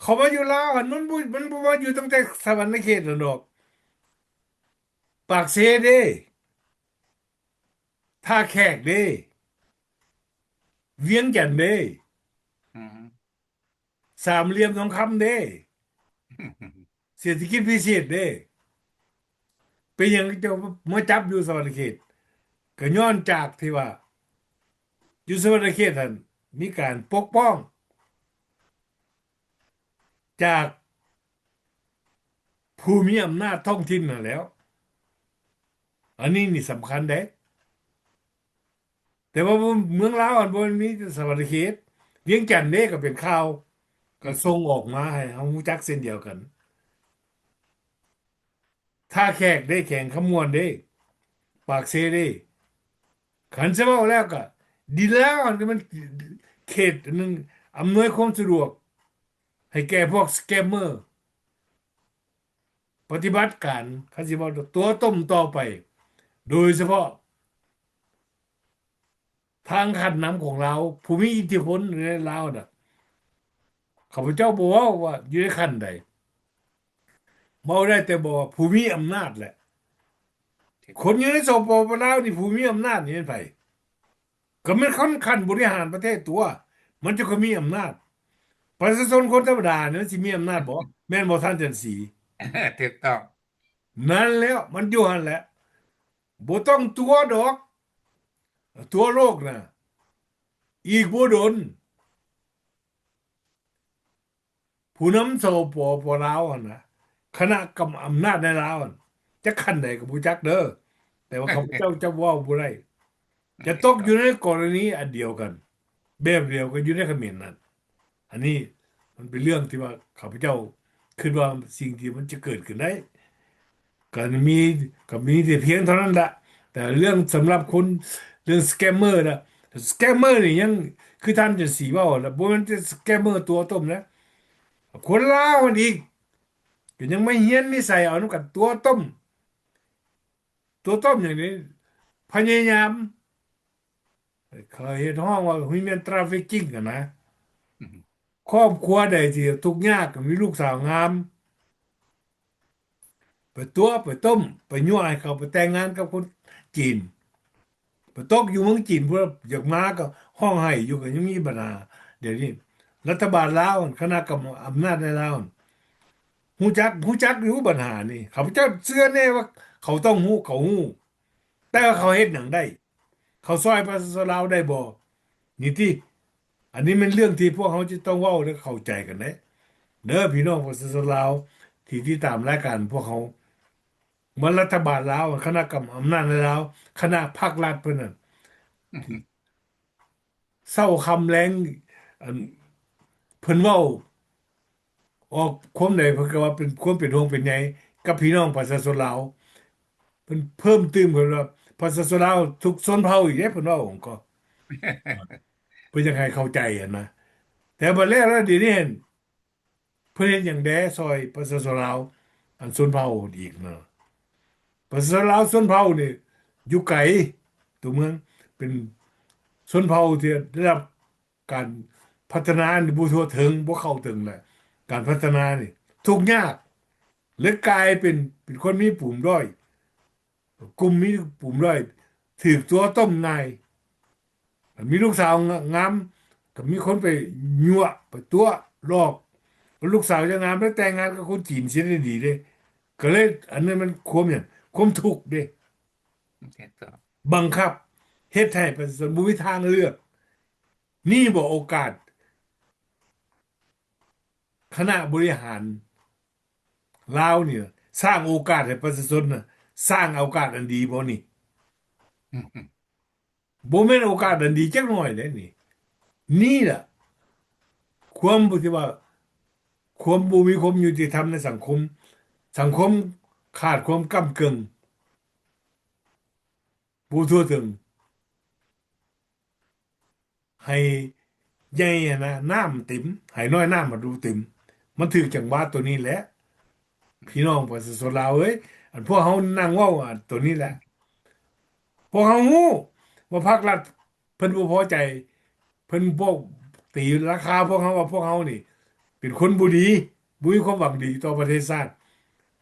ເຂົ້າມາຢູ່ລາວຫັ້ນ ມັນບໍ່ ມັນບໍ່ມາຢູ່ຕັ້ງແຕ່ສະຫວັນນະເຂດນັ້ນດອກ ປາກເຊເດ້ ທ່າແຂກເດ້ ວຽງຈັນເດ້ ອືມ ສາມຫຼ່ຽມທອງຄຳເດ້ ເສດຖະກິດພິເສດເດ້. ເປັນຫຍັງເຈົ້າມາຈັບຢູ່ສະຫວັນນະເຂດ? ກໍຍ້ອນຈາກທີ່ວ່າຢູ່ສະຫວັນນະເຂດຫັ້ນມີການປົກປ້ອງຈາກຜູ້ມີອຳນາດທ້ອງຖິ່ນຫັ້ນແຫຼ້ວ. ອັນນີ້ນີ້ສຳຄັນເດ້. ແຕ່ວ່າເມືອງລາວຫັ້ນບໍ່ແມ່ນມີແຕ່ສະຫວັນນະເຂດ, ວຽງຈັນເດ້ກໍເປັນຂ່າວ, ກໍສົ່ງອອກມາໃຫ້ເຮົາຮູ້ຈັກເຊັ່ນດຽວກັນ. ທ່າແຂກເດ້, ແຂວງຄຳມ່ວນເດ້, ປາກເຊເດ້. ຄັນຊິເວົ້າແລ້ວກໍ ດິນລາວຫັ້ນກໍແມ່ນເຂດໜຶ່ງອຳນວຍຄວາມສະດວກໃຫ້ແກ່ພວກສະແກມເມີ ປະຕິບັດການ ຄັນຊິເວົ້າຕົວະຕົ້ມຕໍ່ໄປ, ໂດຍສະເພາະທາງຂັ້ນນຳຂອງລາວ ຜູ້ມີອິດທິພົນຢູ່ໃນລາວນະ, ຂ້າພະເຈົ້າບໍ່ເວົ້າວ່າຢູ່ໃນຂັ້ນໃດ, ເວົ້າໄດ້ແຕ່ບອກວ່າຜູ້ມີອຳນາດແຫຼະ. ຄົນຢູ່ໃນ ສປປ ລາວນີ້ ຜູ້ມີອຳນາດນີ້ແມ່ນໃຜ? ກໍແມ່ນຂັ້ນ ຂັ້ນບໍລິຫານປະເທດຕົວະ, ມັນຈະຄ່ອຍມີອຳນາດ. ປະຊາຊົນຄົນທຳມະດານີ້ມັນຊິມີອຳນາດບໍ່? ແມ່ນບໍ່ທ່ານຈັນສີ? ຖືກຕ້ອງ. ນັ້ນແຫຼະ ມັນຢູ່ຫັ້ນແຫຼະ. ບໍ່ຕ້ອງຕົວະດອກ. ຕົວະໂລກນະ ອີກບໍ່ດົນ ຜູ້ນຳ ສປປ ລາວຫັ້ນນະ ຄະນະກຳອຳນາດໃນລາວຫັ້ນ ຈັກຂັ້ນໃດກໍບໍ່ຈັກເດີ ແຕ່ວ່າຂ້າພະເຈົ້າຈະເວົ້າບໍ່ໄດ້ ຈະຕົກຢູ່ໃນກໍລະນີອັນດຽວກັນ ແບບດຽວກັນຢູ່ໃນຂະເໝນນັ້ນ. ອັນນີ້ມັນເປັນເລື່ອງທີ່ວ່າຂ້າພະເຈົ້າຄິດວ່າສິ່ງທີ່ມັນຈະເກີດຂຶ້ນໄດ້ ກໍມີ ກໍມີແຕ່ພຽງເທົ່ານັ້ນລະ. ແຕ່ເລື່ອງສຳລັບຄົນ ເລື່ອງສະແກມເມີນະ ສະແກມເມີນີ້ຍັງ ຄືທ່ານຈັນສີເວົ້ານະ ບໍ່ແມ່ນແຕ່ສະແກມເມີຕົວະຕົ້ມນະ ຄົນລາວຫັ້ນອີກ ກໍຍັງມາຮຽນນິໄສເອົານຳກັນ ຕົວະຕົ້ມ ຕົວະຕົ້ມຫຍັງນີ້ ພະຍາຍາມ ເຂົາເຮັດ ຮ້ອງວ່າ human trafficking ຫັ້ນນະ. ຄອບຄົວໃດທີ່ທຸກຍາກ ກໍມີລູກສາວງາມ ໄປຕົວະ ໄປຕົ້ມ ໄປຍົວະໃຫ້ເຂົາໄປແຕ່ງງານກັບຄົນຈີນ ໄປຕົກຢູ່ເມືອງຈີນ ຜູ້ໃດຢາກມາກໍຮ້ອງໄຫ້ຢູ່ ກໍຍັງມີບັນຫາ. ດຽວນີ້ລັດຖະບານລາວ ຄະນະກຳອຳນາດໃນລາວ ຮູ້ຈັກ ຮູ້ຈັກຢູ່ບັນຫານີ້. ຂ້າພະເຈົ້າເຊື່ອແນ່ວ່າເຂົາຕ້ອງຮູ້ ເຂົາຮູ້ ແຕ່ວ່າເຂົາເຮັດຫຍັງໄດ້? ເຂົາຊ່ອຍປະຊາຊົນລາວໄດ້ບໍ່? ນີ້ຕິ ອັນນີ້ແມ່ນເລື່ອງທີ່ພວກເຮົາຈະຕ້ອງເວົ້າ ແລະ ເຂົ້າໃຈກັນເດ້ ເດີພີ່ນ້ອງປະຊາຊົນລາວທີ່ຕິດຕາມລາຍການພວກເຮົາ. ວ່າລັດຖະບານລາວ ຄະນະກຳອຳນາດໃນລາວ ຄະນະພັກລັດເພິ່ນນັ້ນ ເຊົ້າຄ່ຳແລງ ອັນ ເພິ່ນເວົ້າອອກຄວາມໃດ ເພິ່ນກໍວ່າເປັນຄວາມເປັນຫ່ວງເປັນໃຍກັບພີ່ນ້ອງປະຊາຊົນລາວ. ເພິ່ນເພີ່ມຕື່ມເພິ່ນວ່າ ປະຊາຊົນລາວທຸກຊົນເຜົ່າອີກເດ້ ເພິ່ນເວົ້າກໍ ເພິ່ນຢາກໃຫ້ເຂົ້າໃຈຫັ້ນນະ. ແຕ່ບັດແລ້ວແລ້ວດຽວນີ້ຫັ້ນ ເພິ່ນເຮັດຫຍັງແດ່ຊ່ອຍປະຊາຊົນລາວ ອັນຊົນເຜົ່າອີກເນາະ? ປະຊາຊົນລາວຊົນເຜົ່ານີ້ຢູ່ໄກຕົວເມືອງ ເປັນຊົນເຜົ່າທີ່ໄດ້ຮັບການພັດທະນານີ້ບໍ່ທົ່ວເຖິງ ບໍ່ເຂົ້າເຖິງແຫຼະ ການພັດທະນານີ້ທຸກຍາກ ເລີຍກາຍເປັນ ເປັນຄົນມີປູມດ້ອຍ ກຸ່ມມີປູມດ້ອຍ ຖືກຕົວະຕົ້ມງ່າຍ. ມີລູກສາວງາມ ກໍມີຄົນໄປຍົວະ ໄປຕົວະຫຼອກ ລູກສາວຈະງາມ ໄປແຕ່ງງານກັບຄົນຈີນຊິໄດ້ດີເດ້. ກໍເລີຍ ອັນນັ້ນມັນຄວາມຫຍັງ? ຄວາມທຸກເດ້ ບັງຄັບ ເຮັດໃຫ້ປະຊາຊົນບໍ່ມີທາງເລືອກ. ນີ້ບໍ່ໂອກາດ ຄະນະບໍລິຫານລາວນີ້ ສ້າງໂອກາດໃຫ້ປະຊາຊົນນະ ສ້າງໂອກາດອັນດີບໍ່ນີ້? ບໍ່ແມ່ນໂອກາດອັນດີຈັກໜ້ອຍເດ້ນີ້. ນີ້ລະຄວາມທີ່ວ່າ ຄວາມບໍ່ມີຄວາມຍຸຕິທຳໃນສັງຄົມ, ສັງຄົມຂາດຄວາມກ້ຳເກິ່ງ ບໍ່ທົ່ວເຖິງ. ໄຮ່ໃຫຍ່ຫັ້ນນະ ນ້ຳເຕັມ, ໄຮ່ນ້ອຍນ້ຳມັນບໍ່ເຕັມ. ມັນຖືກຈັງຫວະໂຕນີ້ແຫຼະ ພີ່ນ້ອງປະຊາຊົນລາວເອີຍ. ອັນພວກເຮົານັ່ງເວົ້າ ອາ ໂຕນີ້ແຫຼະ. ພວກເຮົາຮູ້ວ່າພັກລັດເພິ່ນບໍ່ພໍໃຈ, ເພິ່ນບອກ ຕີລາຄາພວກເຮົາວ່າພວກເຮົານີ້ເປັນຄົນບໍ່ດີ, ບໍ່ມີຄວາມຫວັງດີຕໍ່ປະເທດຊາດ.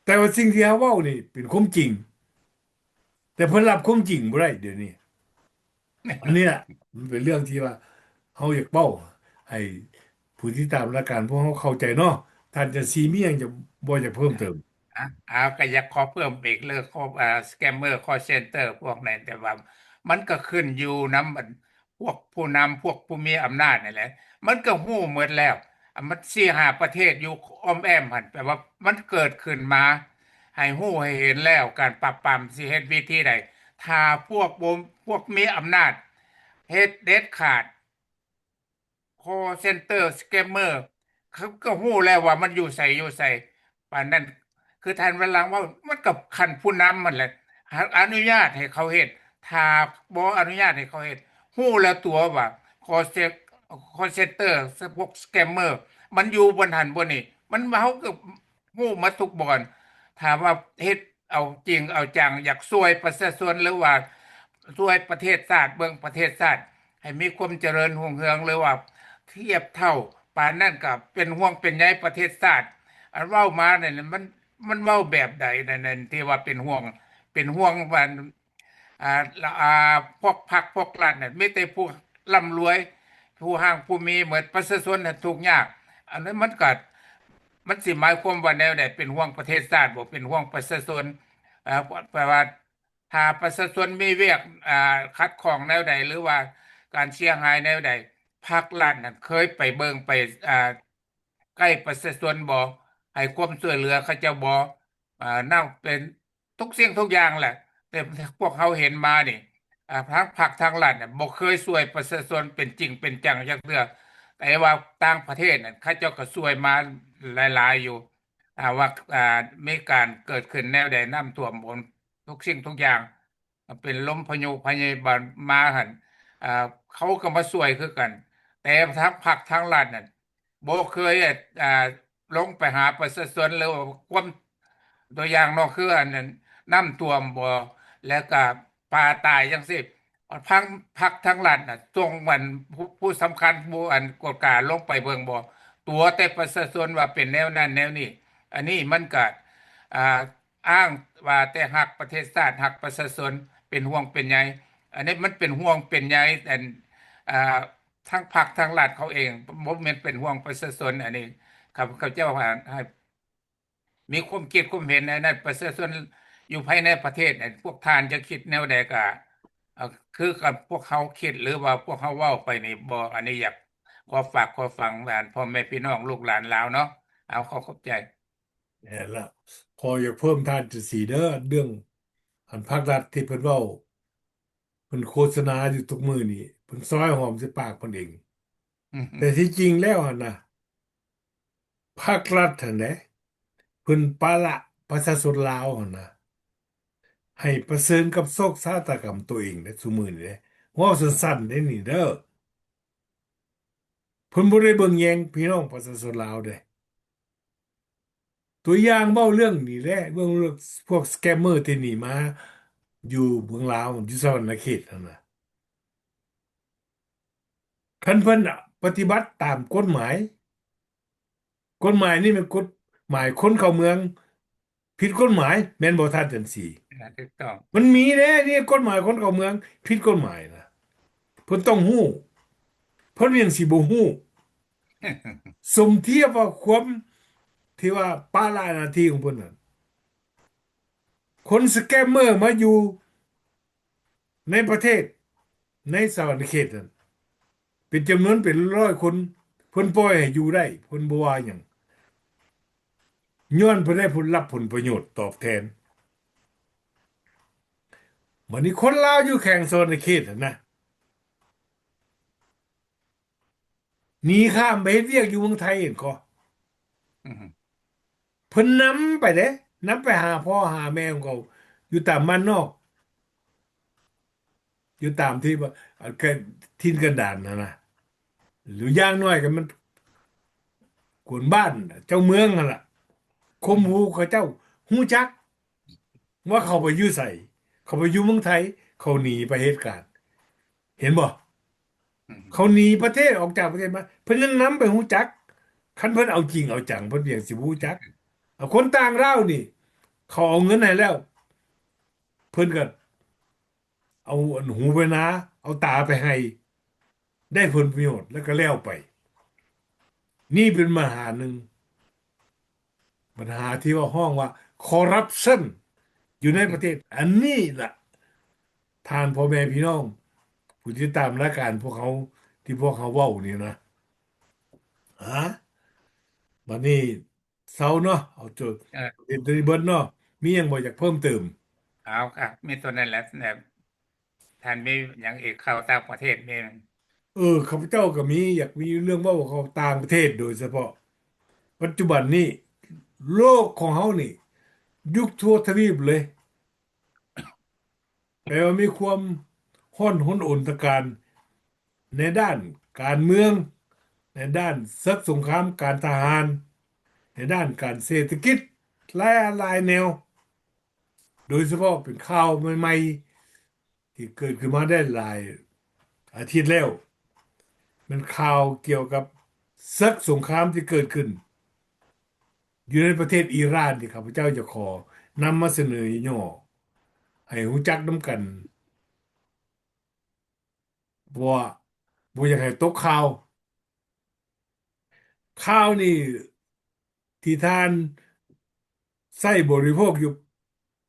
ແຕ່ວ່າສິ່ງທີ່ເຮົາເວົ້ານີ້ເປັນຄວາມຈິງ. ແຕ່ເພິ່ນຮັບຄວາມຈິງບໍ່ໄດ້ດຽວນີ້. ອັນນີ້ລະ ມັນເປັນເລື່ອງທີ່ວ່າເຮົາຢາກເວົ້າໃຫ້ຜູ້ຕິດຕາມລາຍການພວກເຮົາເຂົ້າໃຈເນາະ. ທ່ານຈັນສີມີຫຍັງຈະ ບໍ່ຢາກເພີ່ມເຕີມ? ອາ ອາ ກໍຢາກຂໍເພີ່ມອີກເລື່ອງຂອງ ອາ ສະແກມເມີ ຄອລເຊັນເຕີພວກນັ້ນ, ແຕ່ວ່າມັນກໍຂຶ້ນຢູ່ນຳ ພວກຜູ້ນຳ ພວກຜູ້ມີອຳນາດນີ້ແຫຼະ ມັນກໍຮູ້ໝົດແລ້ວ. ອາ ມັນສີ່ຫ້າປະເທດຢູ່ອ້ອມແອ້ມຫັ້ນ ແປວ່າມັນເກີດຂຶ້ນມາໃຫ້ຮູ້ໃຫ້ເຫັນແລ້ວ ການປາບປາມຊິເຮັດວິທີໃດ. ຖ້າພວກບໍ່ ພວກມີອຳນາດເຮັດເດັດຂາດ ຄອລເຊັນເຕີ ສະແກມເມີ ເຂົາກໍຮູ້ແລ້ວວ່າມັນຢູ່ໃສ ຢູ່ໃສ. ປານນັ້ນ ຄືທ່ານວັນຫຼັງເວົ້າ ມັນກໍຂັ້ນຜູ້ນຳຫັ້ນແຫຼະ ອະ ອະນຸຍາດໃຫ້ເຂົາເຮັດ. ຖ້າບໍ່ອະນຸຍາດໃຫ້ເຂົາເຮັດ ຮູ້ແລ້ວຕົວະວ່າ ຄອລເຊັນ ຄອລເຊັນເຕີ ພວກສະແກມເມີ ມັນຢູ່ບ່ອນຫັ້ນບ່ອນນີ້ ມັນ ເຮົາກໍຮູ້ໝົດທຸກບ່ອນ. ຖ້າວ່າເຮັດ ເອົາຈິງເອົາຈັງ ຢາກຊ່ວຍປະຊາຊົນ ຫຼືວ່າຊ່ວຍປະເທດຊາດ ເບິ່ງປະເທດຊາດໃຫ້ມີຄວາມຈະເລີນຮຸ່ງເຮືອງ ຫຼືວ່າທຽບເທົ່າປານນັ້ນ ກໍເປັນຫ່ວງເປັນໃຍປະເທດຊາດ. ອັນເວົ້າມານັ້ນ ມັນ ມັນເວົ້າແບບໃດນັ້ນ ທີ່ວ່າເປັນຫ່ວງ ເປັນຫ່ວງວ່າ ອ່າ ອາ ພວກພັກພວກລັດນັ້ນ ມີແຕ່ຜູ້ລ່ຳລວຍ ຜູ້ຮັ່ງຜູ້ມີໝົດ, ປະຊາຊົນນັ້ນທຸກຍາກ. ອັນນັ້ນມັນກໍ ມັນຊິໝາຍຄວາມວ່າແນວໃດ? ເປັນຫ່ວງປະເທດຊາດບໍ່? ເປັນຫ່ວງປະຊາຊົນ? ເອີ ແປວ່າ ຖ້າປະຊາຊົນມີວຽກ ອ່າ ຂັດຂ້ອງແນວໃດ ຫຼືວ່າການເສຍຫາຍແນວໃດ, ພັກລັດນັ້ນເຄີຍໄປເບິ່ງ ໄປ ອ່າ ໃກ້ປະຊາຊົນບໍ່? ໃຫ້ຄວາມຊ່ວຍເຫຼືອເຂົາເຈົ້າບໍ່? ອ່າ ນຳເປັນທຸກສິ່ງທຸກຢ່າງແຫຼະ, ແຕ່ພວກເຮົາເຫັນມານີ້ ອ່າ ທາງພັກທາງລັດນະ ບໍ່ເຄີຍຊ່ວຍປະຊາຊົນເປັນຈິງເປັນຈັງຈັກເທື່ອ, ແຕ່ວ່າຕ່າງປະເທດນັ້ນ ເຂົາເຈົ້າກໍຊ່ວຍມາຫຼາຍໆຢູ່. ຖ້າວ່າ ອ່າ ມີການເກີດຂຶ້ນແນວໃດ ນ້ຳຖ້ວມ ທຸກສິ່ງທຸກຢ່າງ ເປັນລົມພາຍຸພະຍາບານມາຫັ້ນ ເຂົາກໍມາຊ່ວຍຄືກັນ, ແຕ່ທາງພັກທາງລັດນັ້ນ ບໍ່ເຄີຍ ອ່າ ລົງໄປຫາປະຊາຊົນ ຫຼືວ່າຄວາມ ຕົວຢ່າງເນາະ ຄືອັນນັ້ນ ນ້ຳຖ້ວມບໍ່ ແລ້ວກະປາຕາຍຈັ່ງຊີ້ ທາງພັກທາງລັດນະ ສົ່ງອັນ ຜູ້ ຜູ້ສຳຄັນ ຜູ້ອັນກວດກາລົງໄປເບິ່ງບໍ່? ຕົວະແຕ່ປະຊາຊົນວ່າເປັນແນວນັ້ນແນວນີ້. ອັນນີ້ມັນກະ ອ່າ ອ້າງວ່າແຕ່ຮັກປະເທດຊາດ ຮັກປະຊາຊົນ ເປັນຫ່ວງເປັນໃຍ. ອັນນີ້ມັນເປັນຫ່ວງເປັນໃຍ ອັນ ອ່າ ທາງພັກທາງລັດເຂົາເອງ ບໍ່ແມ່ນເປັນຫ່ວງປະຊາຊົນ. ອັນນີ້ຂ້າພະເຈົ້າໃຫ້ ມີຄວາມຄິດຄວາມເຫັນໃນນັ້ນ ປະຊາຊົນຢູ່ພາຍໃນປະເທດ ພວກທ່ານຈະຄິດແນວໃດກໍ ເອີ ຄືກັບພວກເຮົາຄິດ ຫຼືວ່າພວກເຮົາເວົ້າໄປນີ້ບໍ່? ອັນນີ້ຢາກຂໍຝາກຂໍຝັງ ອັນ ພໍ່ແມ່ພີ່ນ້ອງລູກຫຼານລາວເນາະ. ເອົາ ຂໍຂອບໃຈ. ແມ່ນລະ ຂໍຢາກເພີ່ມທ່ານຈັ່ງຊີ້ເດີ ເລື່ອງອັນພັກລັດທີ່ເພິ່ນເວົ້າ ເພິ່ນໂຄສະນາຢູ່ທຸກມື້ນີ້ ເພິ່ນຊອຍຫອມໃສ່ປາກເພິ່ນເອງ. ແຕ່ທີ່ຈິງແລ້ວຫັ້ນນະ ພັກລັດຫັ້ນເດ້ ເພິ່ນປະລະປະຊາຊົນລາວຫັ້ນນະ ໃຫ້ປະເຊີນກັບໂສກຊະຕາກຳຕົວເອງເດ້ ຊຸມື້ນີ້ເດ້. ເວົ້າສັ້ນໆເດ້ນີ້ເດີ ເພິ່ນບໍ່ໄດ້ເບິ່ງແຍງພີ່ນ້ອງປະຊາຊົນລາວເດ້. ຕົວຢ່າງເວົ້າເລື່ອງນີ້ແຫຼະ ເລື່ອງພວກສະແກມເມີທີ່ໜີມາຢູ່ເມືອງລາວ ຢູ່ສະຫວັນນະເຂດຫັ້ນນະ. ຄັນເພິ່ນປະຕິບັດຕາມກົດໝາຍ, ກົດໝາຍນີ້ແມ່ນກົດໝາຍຄົນເຂົ້າເມືອງຜິດກົດໝາຍ ແມ່ນບໍ່ທ່ານຈັນສີ? ອາ ຖືກຕ້ອງ. ມັນມີເດ້ ນີ້ກົດໝາຍຄົນເຂົ້າເມືອງຜິດກົດໝາຍນະ ເພິ່ນຕ້ອງຮູ້ ເພິ່ນຍັງຊິບໍ່ຮູ້. ສົມທຽບວ່າຄວາມທີ່ວ່າປະລະໜ້າທີ່ຂອງເພິ່ນນັ້ນ ຄົນສະແກມເມີມາຢູ່ໃນປະເທດ ໃນສະຫວັນນະເຂດນັ້ນ ເປັນຈຳນວນເປັນຮ້ອຍຄົນ ເພິ່ນປ່ອຍໃຫ້ຢູ່ໄດ້ ເພິ່ນບໍ່ວ່າຫຍັງ ຍ້ອນເພິ່ນໄດ້ຜົນ ຮັບຜົນປະໂຫຍດຕອບແທນ. ບັດນີ້ຄົນລາວຢູ່ແຂວງສະຫວັນນະເຂດຫັ້ນນະ ໜີຂ້າມໄປເຮັດວຽກຢູ່ເມືອງໄທເຫັນກໍ ອືມ ເພິ່ນນຳໄປເດ້ ນຳໄປຫາພໍ່ຫາແມ່ຂອງເຂົາ ຢູ່ຕາມບ້ານນອກ ຢູ່ຕາມທີ່ວ່າ ເອີ ກະ ຖິ່ນກັນດານຫັ້ນນະ ຫຼືຢ່າງໜ້ອຍກໍມັນກວນບ້ານ ເຈົ້າເມືອງຫັ້ນລະ ຂົ່ມຂູ່ເຂົາເຈົ້າ ຮູ້ຈັກວ່າເຂົາໄປຢູ່ໃສ ເຂົາໄປຢູ່ເມືອງໄທ ເຂົາໜີໄປເຮັດການ ເຫັນບໍ່? ອືມ ເຂົາໜີປະເທດ ອອກຈາກປະເທດມາ ເພິ່ນຍັງນຳໄປຮູ້ຈັກ. ຄັນເພິ່ນເອົາຈິງເອົາຈັງ ເພິ່ນຍັງຊິບໍ່ຮູ້ຈັກ. ເອົາຄົນຕ່າງດ້າວນີ້ ເຂົາເອົາເງິນໃຫ້ແລ້ວ ເພິ່ນກໍເອົາອັນຫູໄປນາ ເອົາຕາໄປໃຫ້ ໄດ້ຜົນປະໂຫຍດ ແລ້ວກໍແລ້ວໄປ. ນີ້ເປັນບັນຫາໜຶ່ງ ບັນຫາທີ່ວ່າ ຮ້ອງວ່າຄໍຣັບຊັນຢູ່ໃນປະເທດ. ອັນນີ້ລະ ທ່ານພໍ່ແມ່ພີ່ນ້ອງຜູ້ຕິດຕາມລາຍການພວກເຮົາ ທີ່ພວກເຮົາເວົ້ານີ້ນະ ຮະ ບັດນີ້ເຊົາເນາະ ເອົາໂຈດ ເອີ ເຫັນຕົວນີ້ເບິດເນາະ. ມີຫຍັງບໍ່ຢາກເພີ່ມເຕີມ? ເອົາ ກໍມີຕົວນັ້ນແຫຼະ ແບບ ທ່ານມີຫຍັງອີກ? ຂ່າວຕ່າງປະເທດມີ? ເອີ ຂ້າພະເຈົ້າກໍມີ ຢາກມີເລື່ອງເວົ້າເຂົ້າຕ່າງປະເທດ ໂດຍສະເພາະປັດຈຸບັນນີ້ ໂລກຂອງເຮົານີ້ ຢຸດທົ່ວທະວີບເລີຍ ແປວ່າມີຄວາມຮ້ອນຮົນອົນຕະການ ໃນດ້ານການເມືອງ, ໃນດ້ານເສິກສົງຄາມການທະຫານ, ໃນດ້ານການເສດຖະກິດ ຫຼາຍໆແນວ. ໂດຍສະເພາະເປັນຂ່າວໃໝ່ໆ ທີ່ເກີດຂຶ້ນມາໄດ້ຫຼາຍອາທິດແລ້ວ ແມ່ນຂ່າວກ່ຽວກັບເສິກສົງຄາມທີ່ເກີດຂຶ້ນຢູ່ໃນປະເທດອີຣານ ທີ່ຂ້າພະເຈົ້າຈະຂໍນຳມາສະເໜີຫຍໍ້ໃຫ້ຮູ້ຈັກນຳກັນ. ບໍ່ ບໍ່ຢາກໃຫ້ຕົກຂ່າວ. ຂ່າວນີ້ທີ່ທ່ານໃຊ້ບໍລິໂພກຢູ່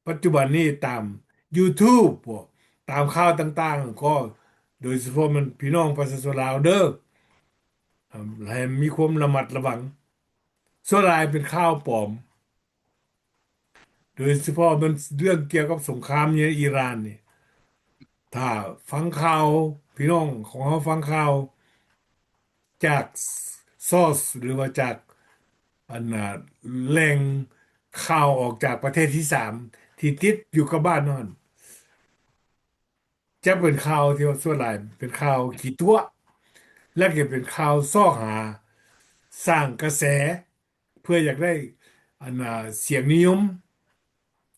ປັດຈຸບັນນີ້ຕາມ YouTube ບໍ ຕາມຂ່າວຕ່າງໆ ກໍໂດຍສະເພາະແມ່ນພີ່ນ້ອງປະຊາຊົນລາວເດີ ໃຫ້ມີຄວາມລະມັດລະວັງ ສ່ວນຫຼາຍເປັນຂ່າວປອມ ໂດຍສະເພາະແມ່ນເລື່ອງກ່ຽວກັບສົງຄາມຢູ່ໃນອີຣານນີ້ ຖ້າຟັງຂ່າວ ພີ່ນ້ອງຂອງເຮົາຟັງຂ່າວຈາກ source ຫຼືວ່າຈາກ ອັນນ່າ ແຫຼ່ງຂ່າວອອກຈາກປະເທດທີສາມ ທີ່ຕິດຢູ່ກັບບ້ານນັ້ນ ຈະເປັນຂ່າວທີ່ວ່າສ່ວນຫຼາຍເປັນຂ່າວຂີ້ຕົວະ ແລະກໍເປັນຂ່າວຊອກຫາສ້າງກະແສ ເພື່ອຢາກໄດ້ ອັນນ່າ ສຽງນິຍົມ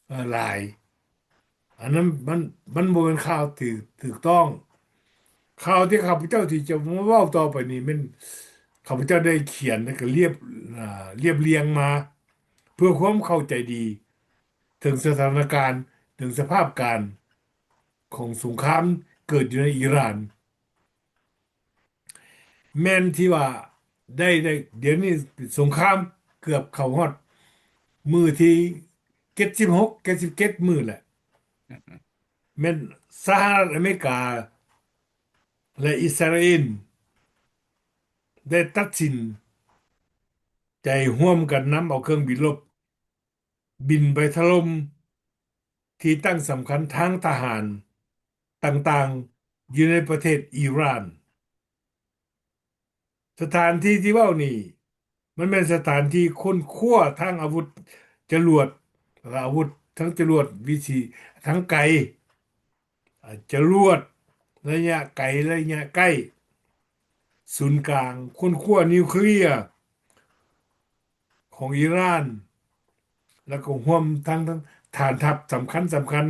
ເອີ ຫຼາຍ ອັນນັ້ນມັນ ມັນບໍ່ແມ່ນຂ່າວຖືກ ຖືກຕ້ອງ. ຂ່າວທີ່ຂ້າພະເຈົ້າທີ່ຈະມາເວົ້າຕໍ່ໄປນີ້ແມ່ນ ຂ້າພະເຈົ້າໄດ້ຂຽນ ແລະກໍລຽບ ອາ ລຽບລຽງມາ ເພື່ອຄວາມເຂົ້າໃຈດີ ເຖິງສະຖານະການ ເຖິງສະພາບການຂອງສົງຄາມເກີດຢູ່ໃນອີຣານ ແມ່ນທີ່ວ່າໄດ້ ໄດ້ ດຽວນີ້ສົງຄາມເກືອບເຂົ້າຮອດມື້ທີເຈັດສິບຫົກ ເຈັດສິບເຈັດມື້ແຫຼະ ແມ່ນສະຫະລັດອາເມລິກາ ແລະ ອິດສະຣາເອນ ໄດ້ຕັດສິນໃຈຮ່ວມກັນນຳເອົາເຄື່ອງບິນລົບ ບິນໄປຖະຫຼົ່ມທີ່ຕັ້ງສຳຄັນທາງທະຫານຕ່າງໆຢູ່ໃນປະເທດອີຣານ. ສະຖານທີ່ທີ່ເວົ້ານີ້ ມັນແມ່ນສະຖານທີ່ຄົ້ນຄວ້າທາງອາວຸດຈະຫຼວດ ແລະ ອາວຸດທາງຈະຫຼວດວິຖີທາງໄກ ອາ ຈະຫຼວດໄລຍະໄກ ໄລຍະໃກ້ ສູນກາງຄົ້ນຄວ້ານິວເຄລຍຂອງອີຣານ ແລ້ວກໍຮວມທັງ ທັງຖານທັບສຳຄັນ ສຳຄັນ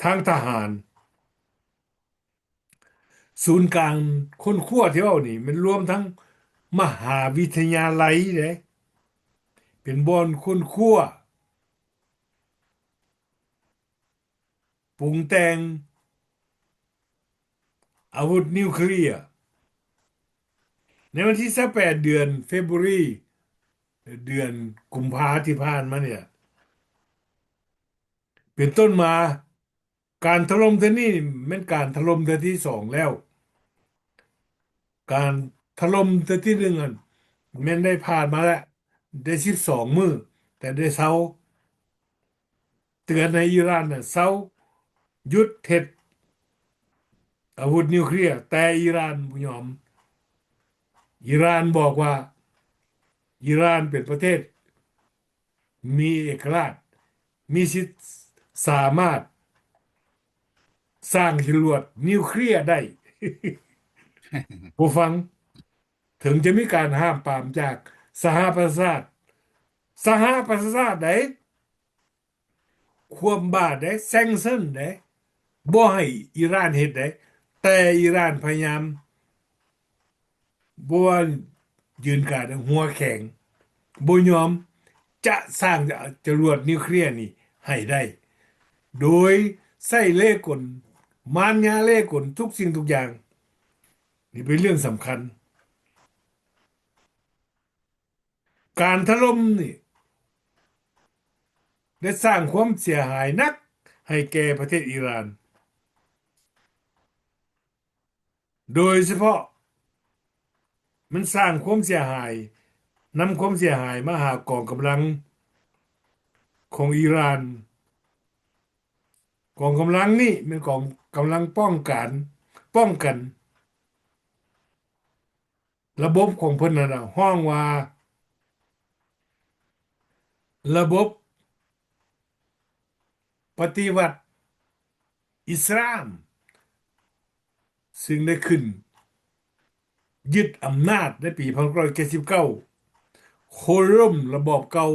ທາງທະຫານ. ສູນກາງຄົ້ນຄວ້າທີ່ເວົ້ານີ້ ແມ່ນລວມທັງມະຫາວິທະຍາໄລເດ້ ເປັນບ່ອນຄົ້ນຄວ້າ ປຸງແຕ່ງອາວຸດນິວເຄລຍ. ໃນວັນທີຊາວແປດ ເດືອນເຟບຣວາຣີ ເດືອນກຸມພາທີ່ຜ່ານມານີ້ເປັນຕົ້ນມາ ການຖະຫຼົ່ມເທື່ອນີ້ແມ່ນການຖະຫຼົ່ມເທື່ອທີສອງແລ້ວ. ການຖະຫຼົ່ມເທື່ອທີໜຶ່ງຫັ້ນແມ່ນໄດ້ຜ່ານມາແລ້ວ ໄດ້ສິບສອງມື້ ແຕ່ໄດ້ເຊົາ ເຕືອນໃຫ້ອີຣານນະເຊົາ ຢຸດເຮັດອາວຸດນິວເຄລຍ ແຕ່ອີຣານບໍ່ຍອມ. ອີຣານບອກວ່າ ອີຣານເປັນປະເທດ ມີເອກະລາດ ມີສິດສາມາດສ້າງຈະຫຼວດນິວເຄລຍໄດ້. ຜູ້ຟັງ ເຖິງຈະມີການຫ້າມປາມຈາກສະຫະປະຊາຊາດ ສະຫະປະຊາຊາດໃດ ຄວາມບາດໃດ sanction ໃດ ບໍ່ໃຫ້ອີຣານເຮັດໃດ ແຕ່ອີຣານພະຍາຍາມ ບໍ່ວ່າຢືນການຫົວແຂງ ບໍ່ຍອມຈະສ້າງຈະຫຼວດນິວເຄລຍນີ້ໃຫ້ໄດ້ ໂດຍໃຊ້ເລ່ກົນ ມານຍາເລ່ກົນ ທຸກສິ່ງທຸກຢ່າງ. ນີ້ເປັນເລື່ອງສຳຄັນ. ການຖະຫຼົ່ມນີ້ໄດ້ສ້າງຄວາມເສຍຫາຍໜັກໃຫ້ແກ່ປະເທດອີຣານ. ໂດຍສະເພາະມັນສ້າງຄວາມເສຍຫາຍ ນຳຄວາມເສຍຫາຍມາຫາກອງກຳລັງຂອງອີຣານ. ກອງກຳລັງນີ້ແມ່ນກອງກຳລັງປ້ອງກັນ ປ້ອງກັນ ລະບົບຂອງເພິ່ນນັ້ນນະ ຮ້ອງວ່າ ລະບົບປະຕິວັດອິດສະລາມ ຊຶ່ງໄດ້ຂຶ້ນຍຶດອຳນາດໃນປີພັນເກົ້າຮ້ອຍເຈັດສິບເກົ້າ ໂຄ່ນລົ້ມລະບອບເກົ່າ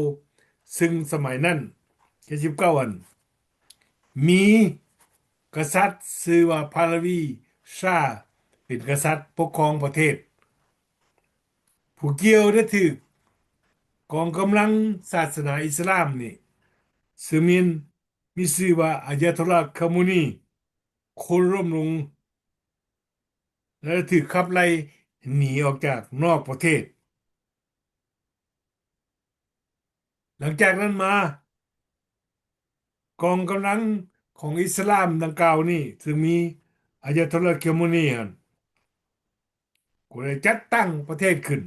ຊຶ່ງສະໄໝນັ້ນ ເຈັດສິບເກົ້າຫັ້ນ ມີກະສັດຊື່ວ່າ ພາລະວີຊາ ເປັນກະສັດປົກຄອງປະເທດ. ຜູ້ກ່ຽວໄດ້ຖືກກອງກຳລັງສາສະໜາອິດສະລາມນີ້ ຊຶ່ງມີ ມີຊື່ວ່າ ອາຍາໂຕລາ ຄາເມນີ ໂຄ່ນລົ້ມລົງ ແລະ ໄດ້ຖືກຂັບໄລ່ໜີອອກຈາກນອກປະເທດ. ຫຼັງຈາກນັ້ນມາ ກອງກຳລັງຂອງອິດສະລາມດັ່ງກ່າວນີ້ ຊຶ່ງມີອາຍາໂຕລາ ເຄເມນີຫັ້ນ ກໍໄດ້ຈັດຕັ້ງປະເທດຂຶ້ນ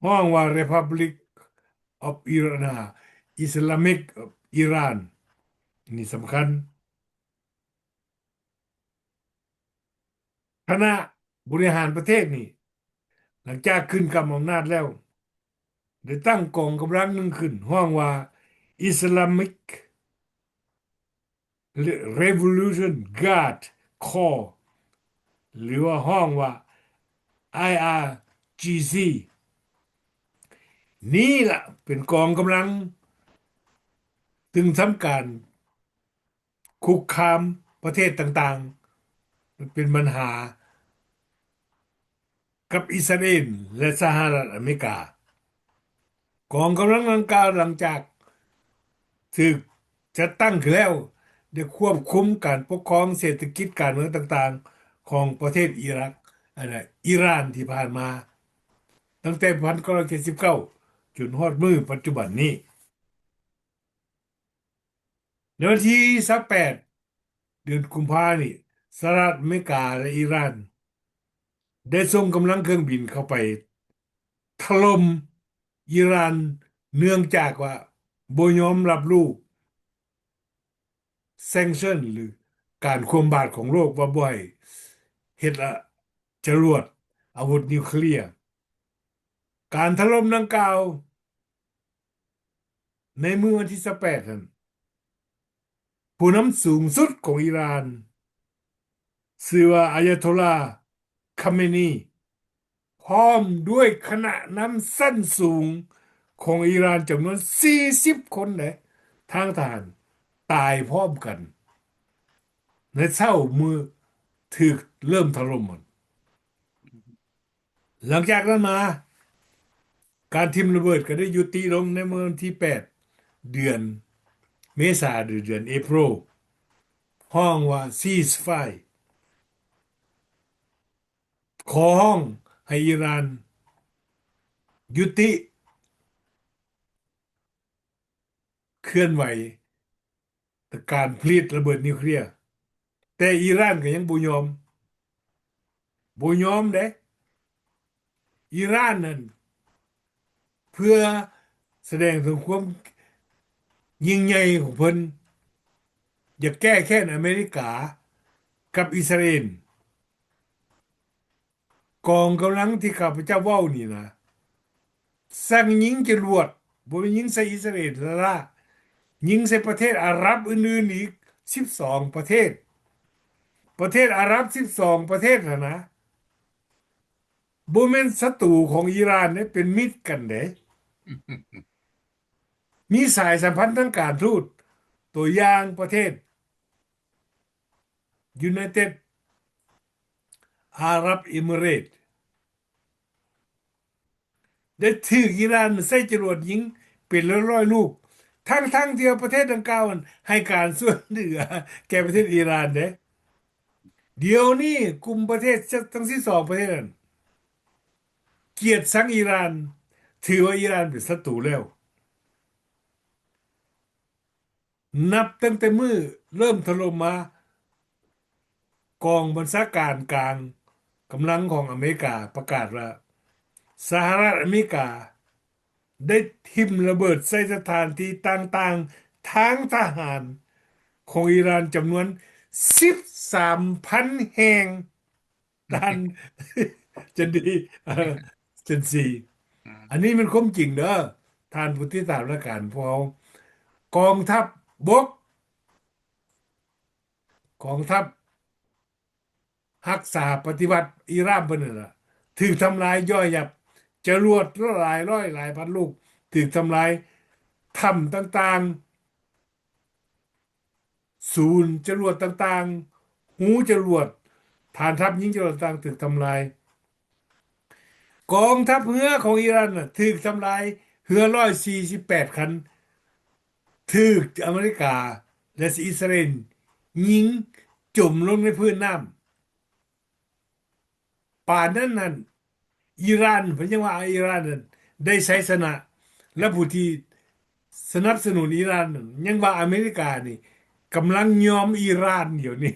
ຮ້ອງວ່າ Republic of Iran, Islamic Iran ນີ້ສຳຄັນ. ຄະນະບໍລິຫານປະເທດນີ້ ຫຼັງຈາກຂຶ້ນກຳອຳນາດແລ້ວ ໄດ້ຕັ້ງກອງກຳລັງໜຶ່ງຂຶ້ນ ຮ້ອງວ່າ Islamic Revolution Guard Corps ຫຼືວ່າຮ້ອງວ່າ ໄອອາຈີຊີ ນີ້ລະເປັນກອງກຳລັງ ຊຶ່ງທຳການ ຄຸກຄາມປະເທດຕ່າງໆ ເປັນບັນຫາກັບອິດສະຣາເອນ ແລະ ສະຫະລັດອາເມລິກາ. ກອງກຳລັງດັ່ງກ່າວ ຫຼັງຈາກຖືກຈັດຕັ້ງຂຶ້ນແລ້ວ ໄດ້ຄວບຄຸມການປົກຄອງ, ເສດຖະກິດ, ການເມືອງຕ່າງໆ ຂອງປະເທດອີຣັກ ອັນນະ ອີຣານທີ່ຜ່ານມາ ຕັ້ງແຕ່ພັນເກົ້າຮ້ອຍເຈັດສິບເກົ້າ ຈົນຮອດມື້ປັດຈຸບັນນີ້. ໃນວັນທີຊາວແປດ ເດືອນກຸມພານີ້ ສະຫະລັດອາເມລິກາ ແລະ ອີຣານ ໄດ້ສົ່ງກຳລັງເຄື່ອງບິນເຂົ້າໄປຖະຫຼົ່ມອີຣານ ເນື່ອງຈາກວ່າບໍ່ຍອມຮັບຮູ້ sanction ຫຼື ການຄວ່ຳບາດຂອງໂລກ ວ່າບໍ່ໃຫ້ເຮັດ ອະ ຈະຫຼວດອາວຸດນິວເຄລຍ. ການຖະຫຼົ່ມດັ່ງກ່າວ ໃນມື້ວັນທີຊາວແປດນັ້ນ ຜູ້ນຳສູງສຸດຂອງອີຣານ ຊື່ວ່າ ອາຍາໂຕລາ ຄາເມນີ ພ້ອມດ້ວຍຄະນະນຳຊັ້ນສູງຂອງອີຣານຈຳນວນສີ່ສິບຄົນເດ້ ທາງທະຫານຕາຍພ້ອມກັນ ໃນເຊົ້າມື້ຖືກເລີ່ມຖະຫຼົ່ມ. ຫຼັງຈາກນັ້ນມາ ການຖິ້ມລະເບີດກໍໄດ້ຍຸຕິລົງໃນມື້ວັນທີແປດ ເດືອນເມສາ ຫຼື ເດືອນເອໂປຣ ຮ້ອງວ່າ ceasefire ຂໍຮ້ອງໃຫ້ອີຣານຍຸຕິເຄື່ອນໄຫວ ການຜະລິດລະເບີດນິວເຄລຍ ແຕ່ອີຣານກໍຍັງບໍ່ຍອມ ບໍ່ຍອມເດ້. ອີຣານນັ້ນ ເພື່ອສະແດງເຖິງຄວາມຍິ່ງໃຫຍ່ຂອງເພິ່ນ ຢາກແກ້ແຄ້ນອາເມລິກາກັບອິດສະຣາເອນ. ກອງກຳລັງທີ່ຂ້າພະເຈົ້າເວົ້ານີ້ນະ ສັ່ງຍິງຈະຫຼວດ ບໍ່ແມ່ນຍິງໃສ່ອິດສະຣາເອນລ້າໆ ຍິງໃສ່ປະເທດອາຣັບອື່ນໆອີກສິບສອງປະເທດ. ປະເທດອາຣັບສິບສອງປະເທດຫັ້ນນະ ບໍ່ແມ່ນສັດຕູຂອງອີຣານເດ້ ເປັນມິດກັນເດ້ ມີສາຍສຳພັນທາງການທູດ. ຕົວຢ່າງປະເທດ United Arab Emirates ໄດ້ຖືກອີຣານໃຊ້ຈະຫຼວດຍິງເປັນຮ້ອຍໆລູກ ທັງໆທີ່ວ່າປະເທດດັ່ງກ່າວນັ້ນໃຫ້ການຊ່ວຍເຫຼືອແກ່ປະເທດອີຣານເດ້. ດຽວນີ້ກຸ່ມປະເທດທັງສິບສອງປະເທດນັ້ນ ກຽດຊັງອີຣານ ຖືວ່າອີຣານເປັນສັດຕູແລ້ວ. ນັບຕັ້ງແຕ່ມື້ເລີ່ມຖະຫຼົ່ມມາ, ກອງບັນຊາການກາງກຳລັງຂອງອາເມລິກາປະກາດວ່າ ສະຫະລັດອາເມລິກາໄດ້ຖິ້ມລະເບີດໃສ່ສະຖານທີ່ຕ່າງໆທາງທະຫານຂອງອີຣານຈຳນວນສິບສາມພັນແຫ່ງ. ທ່ານຈັນດີ ເອີ ຈັນສີ ອືມ ອັນນີ້ແມ່ນຄວາມຈິງເດີ ທ່ານຜູ້ຕິດຕາມລາຍການພວກເຮົາ. ກອງທັບບົກ ກອງທັບຮັກສາປະຕິວັດອີຣານເພິ່ນນັ້ນລະ ຖືກທຳລາຍຍ່ອຍຍັບ, ຈະຫຼວດຫຼາຍຮ້ອຍຫຼາຍພັນລູກຖືກທຳລາຍ, ຖ້ຳຕ່າງໆ ສູນຈະຫຼວດຕ່າງໆ, ຮູຈະຫຼວດ, ຖານທັບຍິງຈະຫຼວດຕ່າງໆຖືກທຳລາຍ. ກອງທັບເຮືອຂອງອີຣານນະຖືກທຳລາຍ, ເຮືອຮ້ອຍສີ່ສິບແປດຄັນ ຖືກອາເມລິກາ ແລະ ອິດສະຣາເອນຍິງຈົມລົງໃນພື້ນນ້ຳ. ປານນັ້ນນັ້ນ ອີຣານ ເພິ່ນຍັງວ່າອີຣານນັ້ນໄດ້ໄຊຊະນະ ແລະ ຜູ້ທີ່ສະໜັບສະໜູນອີຣານນັ້ນ ຍັງວ່າອາເມລິການີ້ກຳລັງຍອມອີຣານຢູ່ນີ້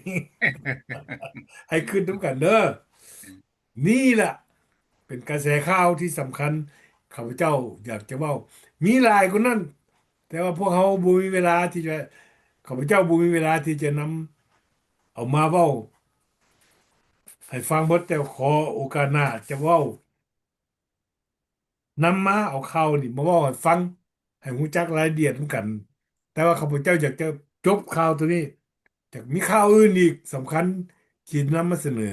ໃຫ້ຄິດນຳກັນເດີ. ນີ້ລະເປັນກະແສຂ່າວທີ່ສຳຄັນ ຂ້າພະເຈົ້າຢາກຈະເວົ້າ ມີຫຼາຍກວ່ານັ້ນ ແຕ່ວ່າພວກເຮົາບໍ່ມີເວລາທີ່ຈະ ຂ້າພະເຈົ້າບໍ່ມີເວລາທີ່ຈະນຳເອົາມາເວົ້າໃຫ້ຟັງເບິດ ແຕ່ຂໍໂອກາດໜ້າຈະເວົ້າ ນຳມາເອົາຂ່າວນີ້ມາເວົ້າໃຫ້ຟັງ ໃຫ້ຮູ້ຈັກລາຍລະອຽດນຳກັນ. ແຕ່ວ່າຂ້າພະເຈົ້າຢາກຈະຈົບຂ່າວໂຕນີ້ ຈະມີຂ່າວອື່ນອີກສຳຄັນທີ່ນຳມາສະເໜີ.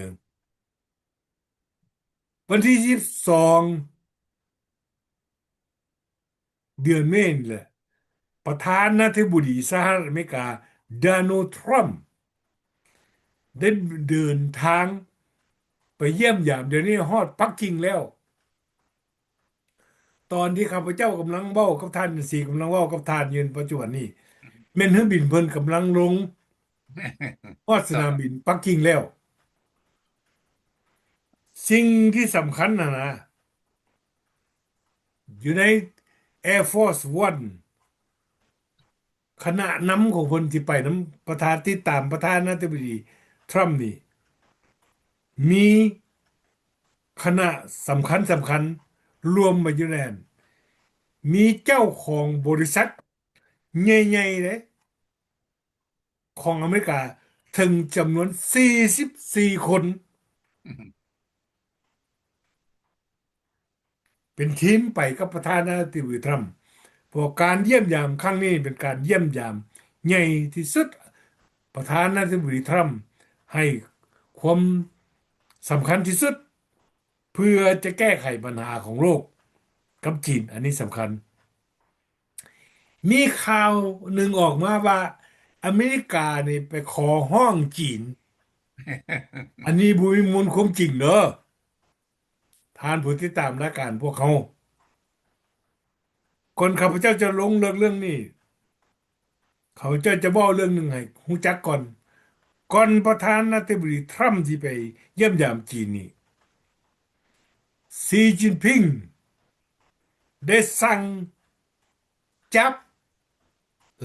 ວັນທີສິບສອງ ເດືອນເມນີ້ແຫຼະ ປະທານາທິບໍດີສະຫະລັດອາເມລິກາ ໂດນັລ ທຣຳ ໄດ້ເດີນທາງໄປຢ້ຽມຢາມ ດຽວນີ້ຮອດປັກກິ່ງແລ້ວ. ຕອນທີ່ຂ້າພະເຈົ້າກຳລັງເວົ້າກັບທ່ານ ສີ ກຳລັງເວົ້າກັບທ່ານຢູ່ປັດຈຸບັນນີ້ ແມ່ນເຮືອບິນເພິ່ນກຳລັງລົງຮອດສະໜາມບິນປັກກິ່ງແລ້ວ. ສິ່ງທີ່ສຳຄັນຫັ້ນນະ ຢູ່ໃນ Air Force One ຄະນະນຳຂອງເພິ່ນທີ່ໄປນຳປະທານ ຕິດຕາມປະທານາທິບໍດີທຣຳນີ້ ມີຄະນະສຳຄັນໆ ລວມມາຢູ່ໃນນັ້ນ ມີເຈົ້າຂອງບໍລິສັດໃຫຍ່ໆເດ້ ຂອງອາເມລິກາເຖິງຈຳນວນສີ່ສິບສີ່ຄົນ ເປັນທີມໄປກັບປະທານາທິບໍດີທຣຳ ເພາະການຢ້ຽມຢາມຄັ້ງນີ້ເປັນການຢ້ຽມຢາມໃຫຍ່ທີ່ສຸດ ປະທານາທິບໍດີທຣຳໃຫ້ຄວາມສຳຄັນທີ່ສຸດ ເພື່ອຈະແກ້ໄຂບັນຫາຂອງໂລກກັບຈີນ ອັນນີ້ສຳຄັນ. ມີຂ່າວໜຶ່ງອອກມາວ່າ ອາເມລິການີ້ໄປຂໍຮ້ອງຈີນ ອັນນີ້ບໍ່ມີມູນຄວາມຈິງເດີ ທ່ານຜູ້ຕິດຕາມລາຍການພວກເຮົາ. ກ່ອນຂ້າພະເຈົ້າຈະລົງເລິກເລື່ອງນີ້ ຂ້າພະເຈົ້າຈະເວົ້າເລື່ອງໜຶ່ງໃຫ້ຮູ້ຈັກກ່ອນ. ກ່ອນປະທານາທິບໍດີທຣຳຊິໄປຢ້ຽມຢາມຈີນນີ້ ຊີ ຈິນຜິງ ໄດ້ສັ່ງຈັບ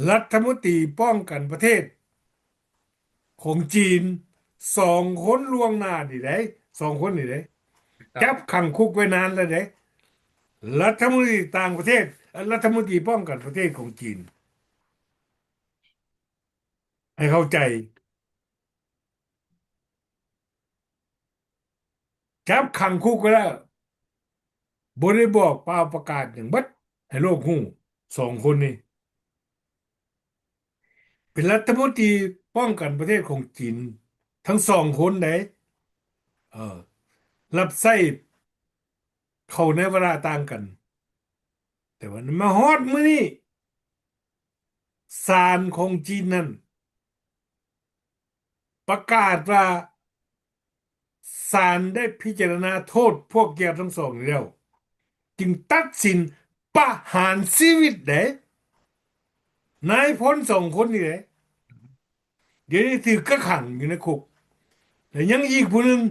ລັດຖະມົນຕີປ້ອງກັນປະເທດຂອງຈີນສອງຄົນລ່ວງໜ້ານີ້ໄດ໋ ສອງຄົນນີ້ໄດ໋ ຈັບຂັງຄຸກໄວ້ນານແລ້ວເດ້ ລັດຖະມົນຕີຕ່າງປະເທດ ລັດຖະມົນຕີປ້ອງກັນປະເທດຂອງຈີນ ໃຫ້ເຂົ້າໃຈ ຈັບຂັງຄຸກໄວ້ແລ້ວ ບໍ່ໄດ້ບອກກ່າວປະກາດຫຍັງເບິດໃຫ້ໂລກຮູ້ ສອງຄົນນີ້ ເປັນລັດຖະມົນຕີປ້ອງກັນປະເທດຂອງຈີນທັງສອງຄົນເດ້ ເອີ ຮັບໃຊ້ເຂົ້າໃນວາລະຕ່າງກັນ ແຕ່ວ່າມາຮອດມື້ນີ້ ສານຂອງຈີນນັ້ນ ປະກາດວ່າ ສານໄດ້ພິຈາລະນາໂທດພວກເຈົ້າທັງສອງນີ້ແລ້ວ ຈຶ່ງຕັດສິນປະຫານຊີວິດເດ້ ນາຍພົນສອງຄົນນີ້ເດ້ ດຽວນີ້ຖືກກັກຂັງຢູ່ໃນຄຸກ ແລະ ຍັງອີກຜູ້ໜຶ່ງ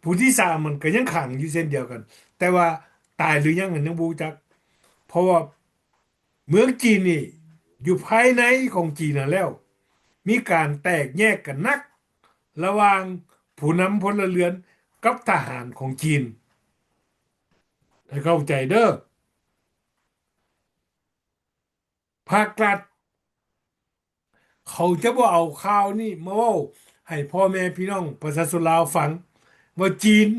ຜູ້ທີສາມມັນກໍຍັງຂັງຢູ່ເຊັ່ນດຽວກັນ ແຕ່ວ່າຕາຍຫຼືຍັງນັ້ນຍັງບໍ່ຮູ້ຈັກ ເພາະວ່າເມືອງຈີນນີ້ຢູ່ພາຍໃນຂອງຈີນນັ້ນແລ້ວ ມີການແຕກແຍກກັນໜັກ ລະຫວ່າງຜູ້ນຳພົນລະເຮືອນກັບທະຫານຂອງຈີນ ໃຫ້ເຂົ້າໃຈເດີ ພາກລັດ ເຂົາຈະບໍ່ເອົາຂ່າວນີ້ມາເວົ້າໃຫ້ພໍ່ແມ່ພີ່ນ້ອງປະຊາຊົນລາວຟັງ ວ່າຈີນ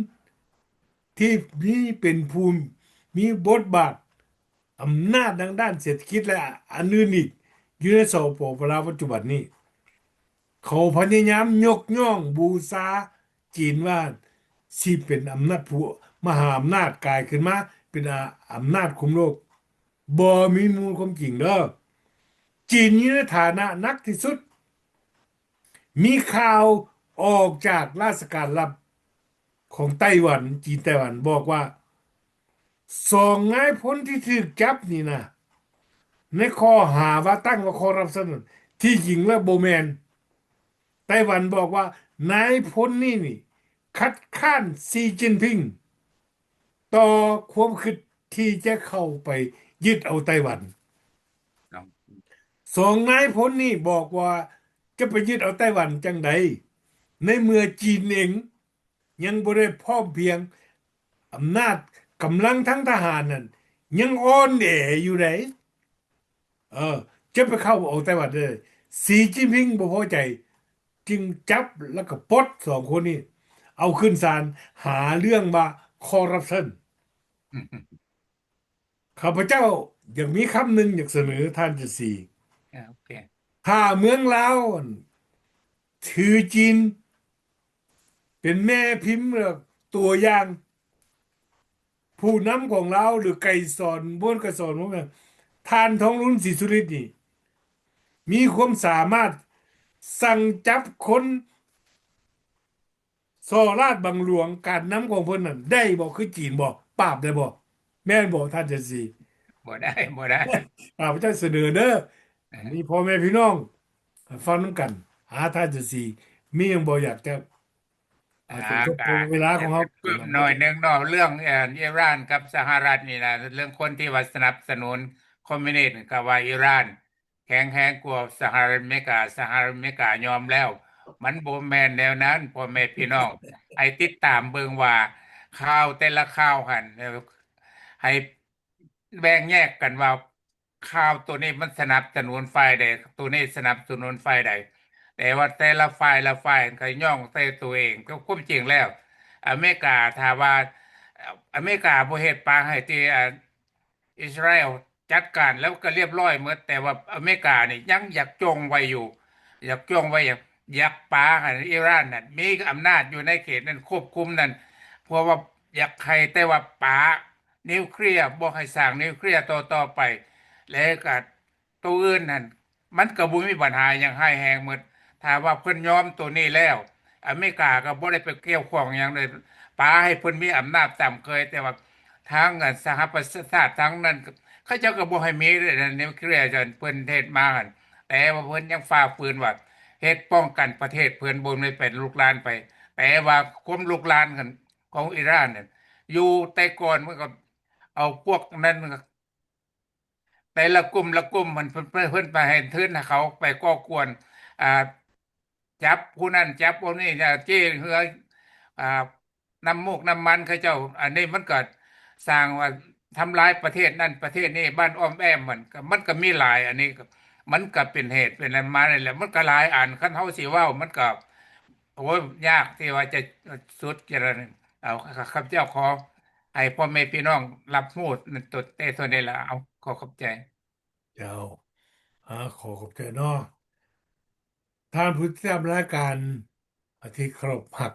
ທີ່ມີ ເປັນຜູ້ມີບົດບາດ ອຳນາດທາງດ້ານເສດຖະກິດ ແລະ ອັນອື່ນອີກ ຢູ່ໃນ ສປປ ລາວ ປັດຈຸບັນນີ້ ເຂົາພະຍາຍາມຍົກຍ້ອງບູຊາຈີນວ່າ ຊິເປັນອຳນາດຜູ້ ມະຫາອຳນາດກາຍຂຶ້ນມາເປັນອາ ອຳນາດຄຸມໂລກ ບໍ່ມີມູນຄວາມຈິງເດີ. ຈີນຢູ່ໃນຖານະໜັກທີ່ສຸດ. ມີຂ່າວອອກຈາກລາຊະການລັບຂອງໄຕ້ຫວັນ, ຈີນໄຕ້ຫວັນ ບອກວ່າ ສອງນາຍພົນທີ່ຖືກຈັບນີ້ນະ ໃນຂໍ້ຫາວ່າ ຕັ້ງວ່າຄໍຣັບຊັນນັ້ນ ທີ່ຈິງແລ້ວບໍ່ແມ່ນ. ໄຕ້ຫວັນບອກວ່າ ນາຍພົນນີ້ນີ້ ຄັດຄ້ານ ຊີ ຈິນຜິງ ຕໍ່ຄວາມຄິດທີ່ຈະເຂົ້າໄປ ຍຶດເອົາໄຕ້ຫວັນ. ສອງນາຍພົນນີ້ບອກວ່າຈະໄປຍຶດເອົາໄຕ້ຫວັນຈັ່ງໃດ ໃນເມື່ອຈີນເອງຍັງບໍ່ໄດ້ພ້ອມພຽງ, ອຳນາດກຳລັງທາງທະຫານນັ້ນຍັງອ່ອນແອຢູ່ໃດ໋. ເອີ ຈະໄປເຂົ້າເອົາໄຕ້ຫວັນໄດ້. ສີຈິ້ນຜິງບໍ່ພໍໃຈ ຈຶ່ງຈັບແລ້ວກໍປົດສອງຄົນນີ້ເອົາຂຶ້ນສານ ຫາເລື່ອງວ່າຄໍຣັບຊັນ. ຂ້າພະເຈົ້າຢາກມີຄຳໜຶ່ງຢາກສະເໜີທ່ານຈັນສີ. ອ່າ ໂອເຄ. ຖ້າເມືອງລາວ ອັນ ຖືຈີນເປັນແມ່ພິມ ແລະ ຕົວຢ່າງ, ຜູ້ນຳຂອງລາວ ຫຼື ໄກສອນ ບົວນໄກສອນ ພວກນັ້ນ, ທ່ານ ທອງລຸນ ສີສຸລິດ ນີ້ ມີຄວາມສາມາດສັ່ງຈັບຄົນສໍ້ລາດບັງຫຼວງ ການນຳຂອງເພິ່ນນັ້ນໄດ້ບໍ່? ຄືຈີນບໍ່? ປາບໄດ້ບໍ່? ແມ່ນບໍ່ທ່ານຈັນສີ? ບໍ່ໄດ້ ບໍ່ໄດ້. ຂ້າພະເຈົ້າສະເໜີເດີ ເອີ ອັນນີ້ພໍ່ແມ່ພີ່ນ້ອງຟັງນຳກັນ. ອາ ທ່ານຈັນສີ ມີຫຍັງບໍ່ຢາກຈະ ອາ ສມທົບ ກໍ ເວລາຂອງເຮົາ ເພີ່ມໜ້ອຍໜຶ່ງເນາະ ເລື່ອງ ເອີ ອີຣານກັບສະຫະລັດນີ້ນະ, ເລື່ອງຄົນທີ່ວ່າສະໜັບສະໜູນຄອມມິວນິດ ກໍວ່າອີຣານ ແຂງແຮງກວ່າສະຫະລັດອາເມລິກາ, ສະຫະລັດອາເມລິກາຍອມແລ້ວ. ມັນບໍ່ແມ່ນແນວນັ້ນ ພໍ່ແມ່ພີ່ນ້ອງ. ໃຫ້ຕິດຕາມເບິ່ງວ່າຂ່າວແຕ່ລະຂ່າວຫັ້ນ ໃຫ້ແບ່ງແຍກກັນວ່າຂ່າວໂຕນີ້ມັນສະໜັບສະໜູນຝ່າຍໃດ, ໂຕນີ້ສະໜັບສະໜູນຝ່າຍໃດ. ແຕ່ວ່າແຕ່ລະຝ່າຍລະຝ່າຍກໍຍ້ອງໃສ່ໂຕເອງ. ກໍຄວາມຈິງແລ້ວ ອາເມລິກາ ຖ້າວ່າອາເມລິກາບໍ່ເຮັດປາໃຫ້ທີ່ ອາ ອິດສະຣາເອວຈັດການແລ້ວກໍລຽບຮ້ອຍໝົດ, ແຕ່ວ່າອາເມລິການີ້ຍັງຢາກຈ່ອງໄວ້ຢູ່, ຢາກຈ່ອງໄວ້ ຢາກ ຢາກປາໃຫ້ອີຣານນັ້ນມີອຳນາດຢູ່ໃນເຂດນັ້ນ ຄວບຄຸມນັ້ນ, ເພາະວ່າຢາກໃຫ້ແຕ່ວ່າປານິວເຄລຍ, ບໍ່ໃຫ້ສ້າງນິວເຄລຍຕໍ່ໆໄປ, ແລ້ວກໍໂຕອື່ນນັ້ນ ມັນກໍບໍ່ມີບັນຫາຫຍັງຮ້າຍແຮງໝົດ. ຖ້າວ່າເພິ່ນຍອມໂຕນີ້ແລ້ວ ອາເມລິກາກໍບໍ່ໄດ້ໄປກ່ຽວຂ້ອງຫຍັງເລີຍ, ປາໃຫ້ເພິ່ນມີອຳນາດຕາມເຄີຍ. ແຕ່ວ່າທາງ ອັນ ສະຫະປະຊາຊາດ ທາງນັ້ນ ເຂົາເຈົ້າກໍບໍ່ໃຫ້ມີເດ້ ນິວເຄລຍ ທີ່ເພິ່ນເຮັດມາຫັ້ນ, ແຕ່ວ່າເພິ່ນຍັງຝ່າຝືນວ່າເຮັດປ້ອງກັນປະເທດເພິ່ນ, ບໍ່ແມ່ນໄປລຸກລານໄປ. ແຕ່ວ່າຄວາມລຸກລານຂອງອີຣານນັ້ນ ຢູ່ແຕ່ກ່ອນມັນກໍເອົາພວກນັ້ນ ແຕ່ລະກຸ່ມລະກຸ່ມ ມັນ ເພິ່ນ ເພິ່ນ ເພິ່ນໄປໃຫ້ທຶນໃຫ້ເຂົາໄປກໍ່ກວນ ອ່າ ຈັບຜູ້ນັ້ນຈັບຜູ້ນີ້ ເຈ້ເຮືອ ອ່າ ນ້ຳມູກນ້ຳມັນເຂົາເຈົ້າ. ອັນນີ້ມັນກໍສ້າງວ່າທຳລາຍປະເທດນັ້ນປະເທດນີ້ ບ້ານອ້ອມແອ້ມມັນ ມັນກໍມີຫຼາຍ. ອັນນີ້ມັນກໍເປັນເຫດເປັນອັນມານີ້ແຫຼະ, ມັນກໍຫຼາຍອັນ. ຄັນເຮົາຊິເວົ້າ ມັນກໍ ໂອ້ຍ ຍາກທີ່ວ່າຈະສຸດ. ເອົາ ຂ້າພະເຈົ້າຂໍ ໃຫ້ພໍ່ແມ່ພີ່ນ້ອງຮັບຮູ້ແຕ່ໂຕນີ້ລະ. ເອົາ ຂໍຂອບໃຈ. ເຈົ້າ ອາ ຂໍຂອບໃຈເນາະ ທ່ານຜູ້ຕິດຕາມລາຍການອາທິດເຄົາລົບຮັກ.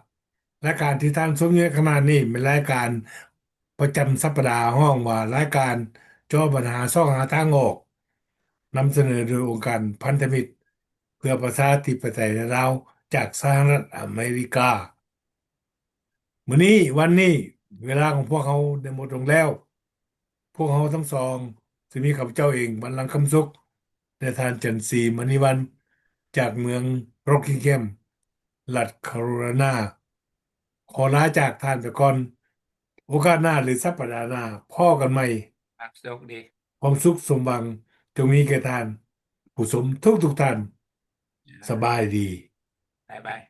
ລາຍການທີ່ທ່ານຊົມຢູ່ໃນຂະນະນີ້ແມ່ນລາຍການປະຈຳສັບປະດາ ຮ້ອງວ່າລາຍການເຈາະບັນຫາຊອກຫາທາງອອກ, ນຳສະເໜີໂດຍອົງການພັນທະມິດເພື່ອປະຊາທິປະໄຕໃນລາວ ຈາກສະຫະລັດອາເມລິກາ. ມື້ນີ້ ວັນນີ້ ເວລາຂອງພວກເຮົາໄດ້ໝົດລົງແລ້ວ. ພວກເຮົາທັງສອງ ຊຶ່ງມີຂ້າພະເຈົ້າເອງ ວັນລັງຄຳສຸກ ແລະ ທ່ານຈັນສີ ມະນີວັນ ຈາກເມືອງໂຣກກິງແຄມ ລັດຄາໂຣໄລນາ ຂໍລາຈາກທ່ານໄປກ່ອນ. ໂອກາດໜ້າ ຫຼື ສັບປະດາໜ້າ ພໍ້ກັນໃໝ່. ຄວາມສຸກດີ ຄວາມສຸກສົມຫວັງ ຈົ່ງມີແກ່ທ່ານຜູ້ຊົມທຸກໆທ່ານ. ສະບາຍດີ. ບາຍບາຍ.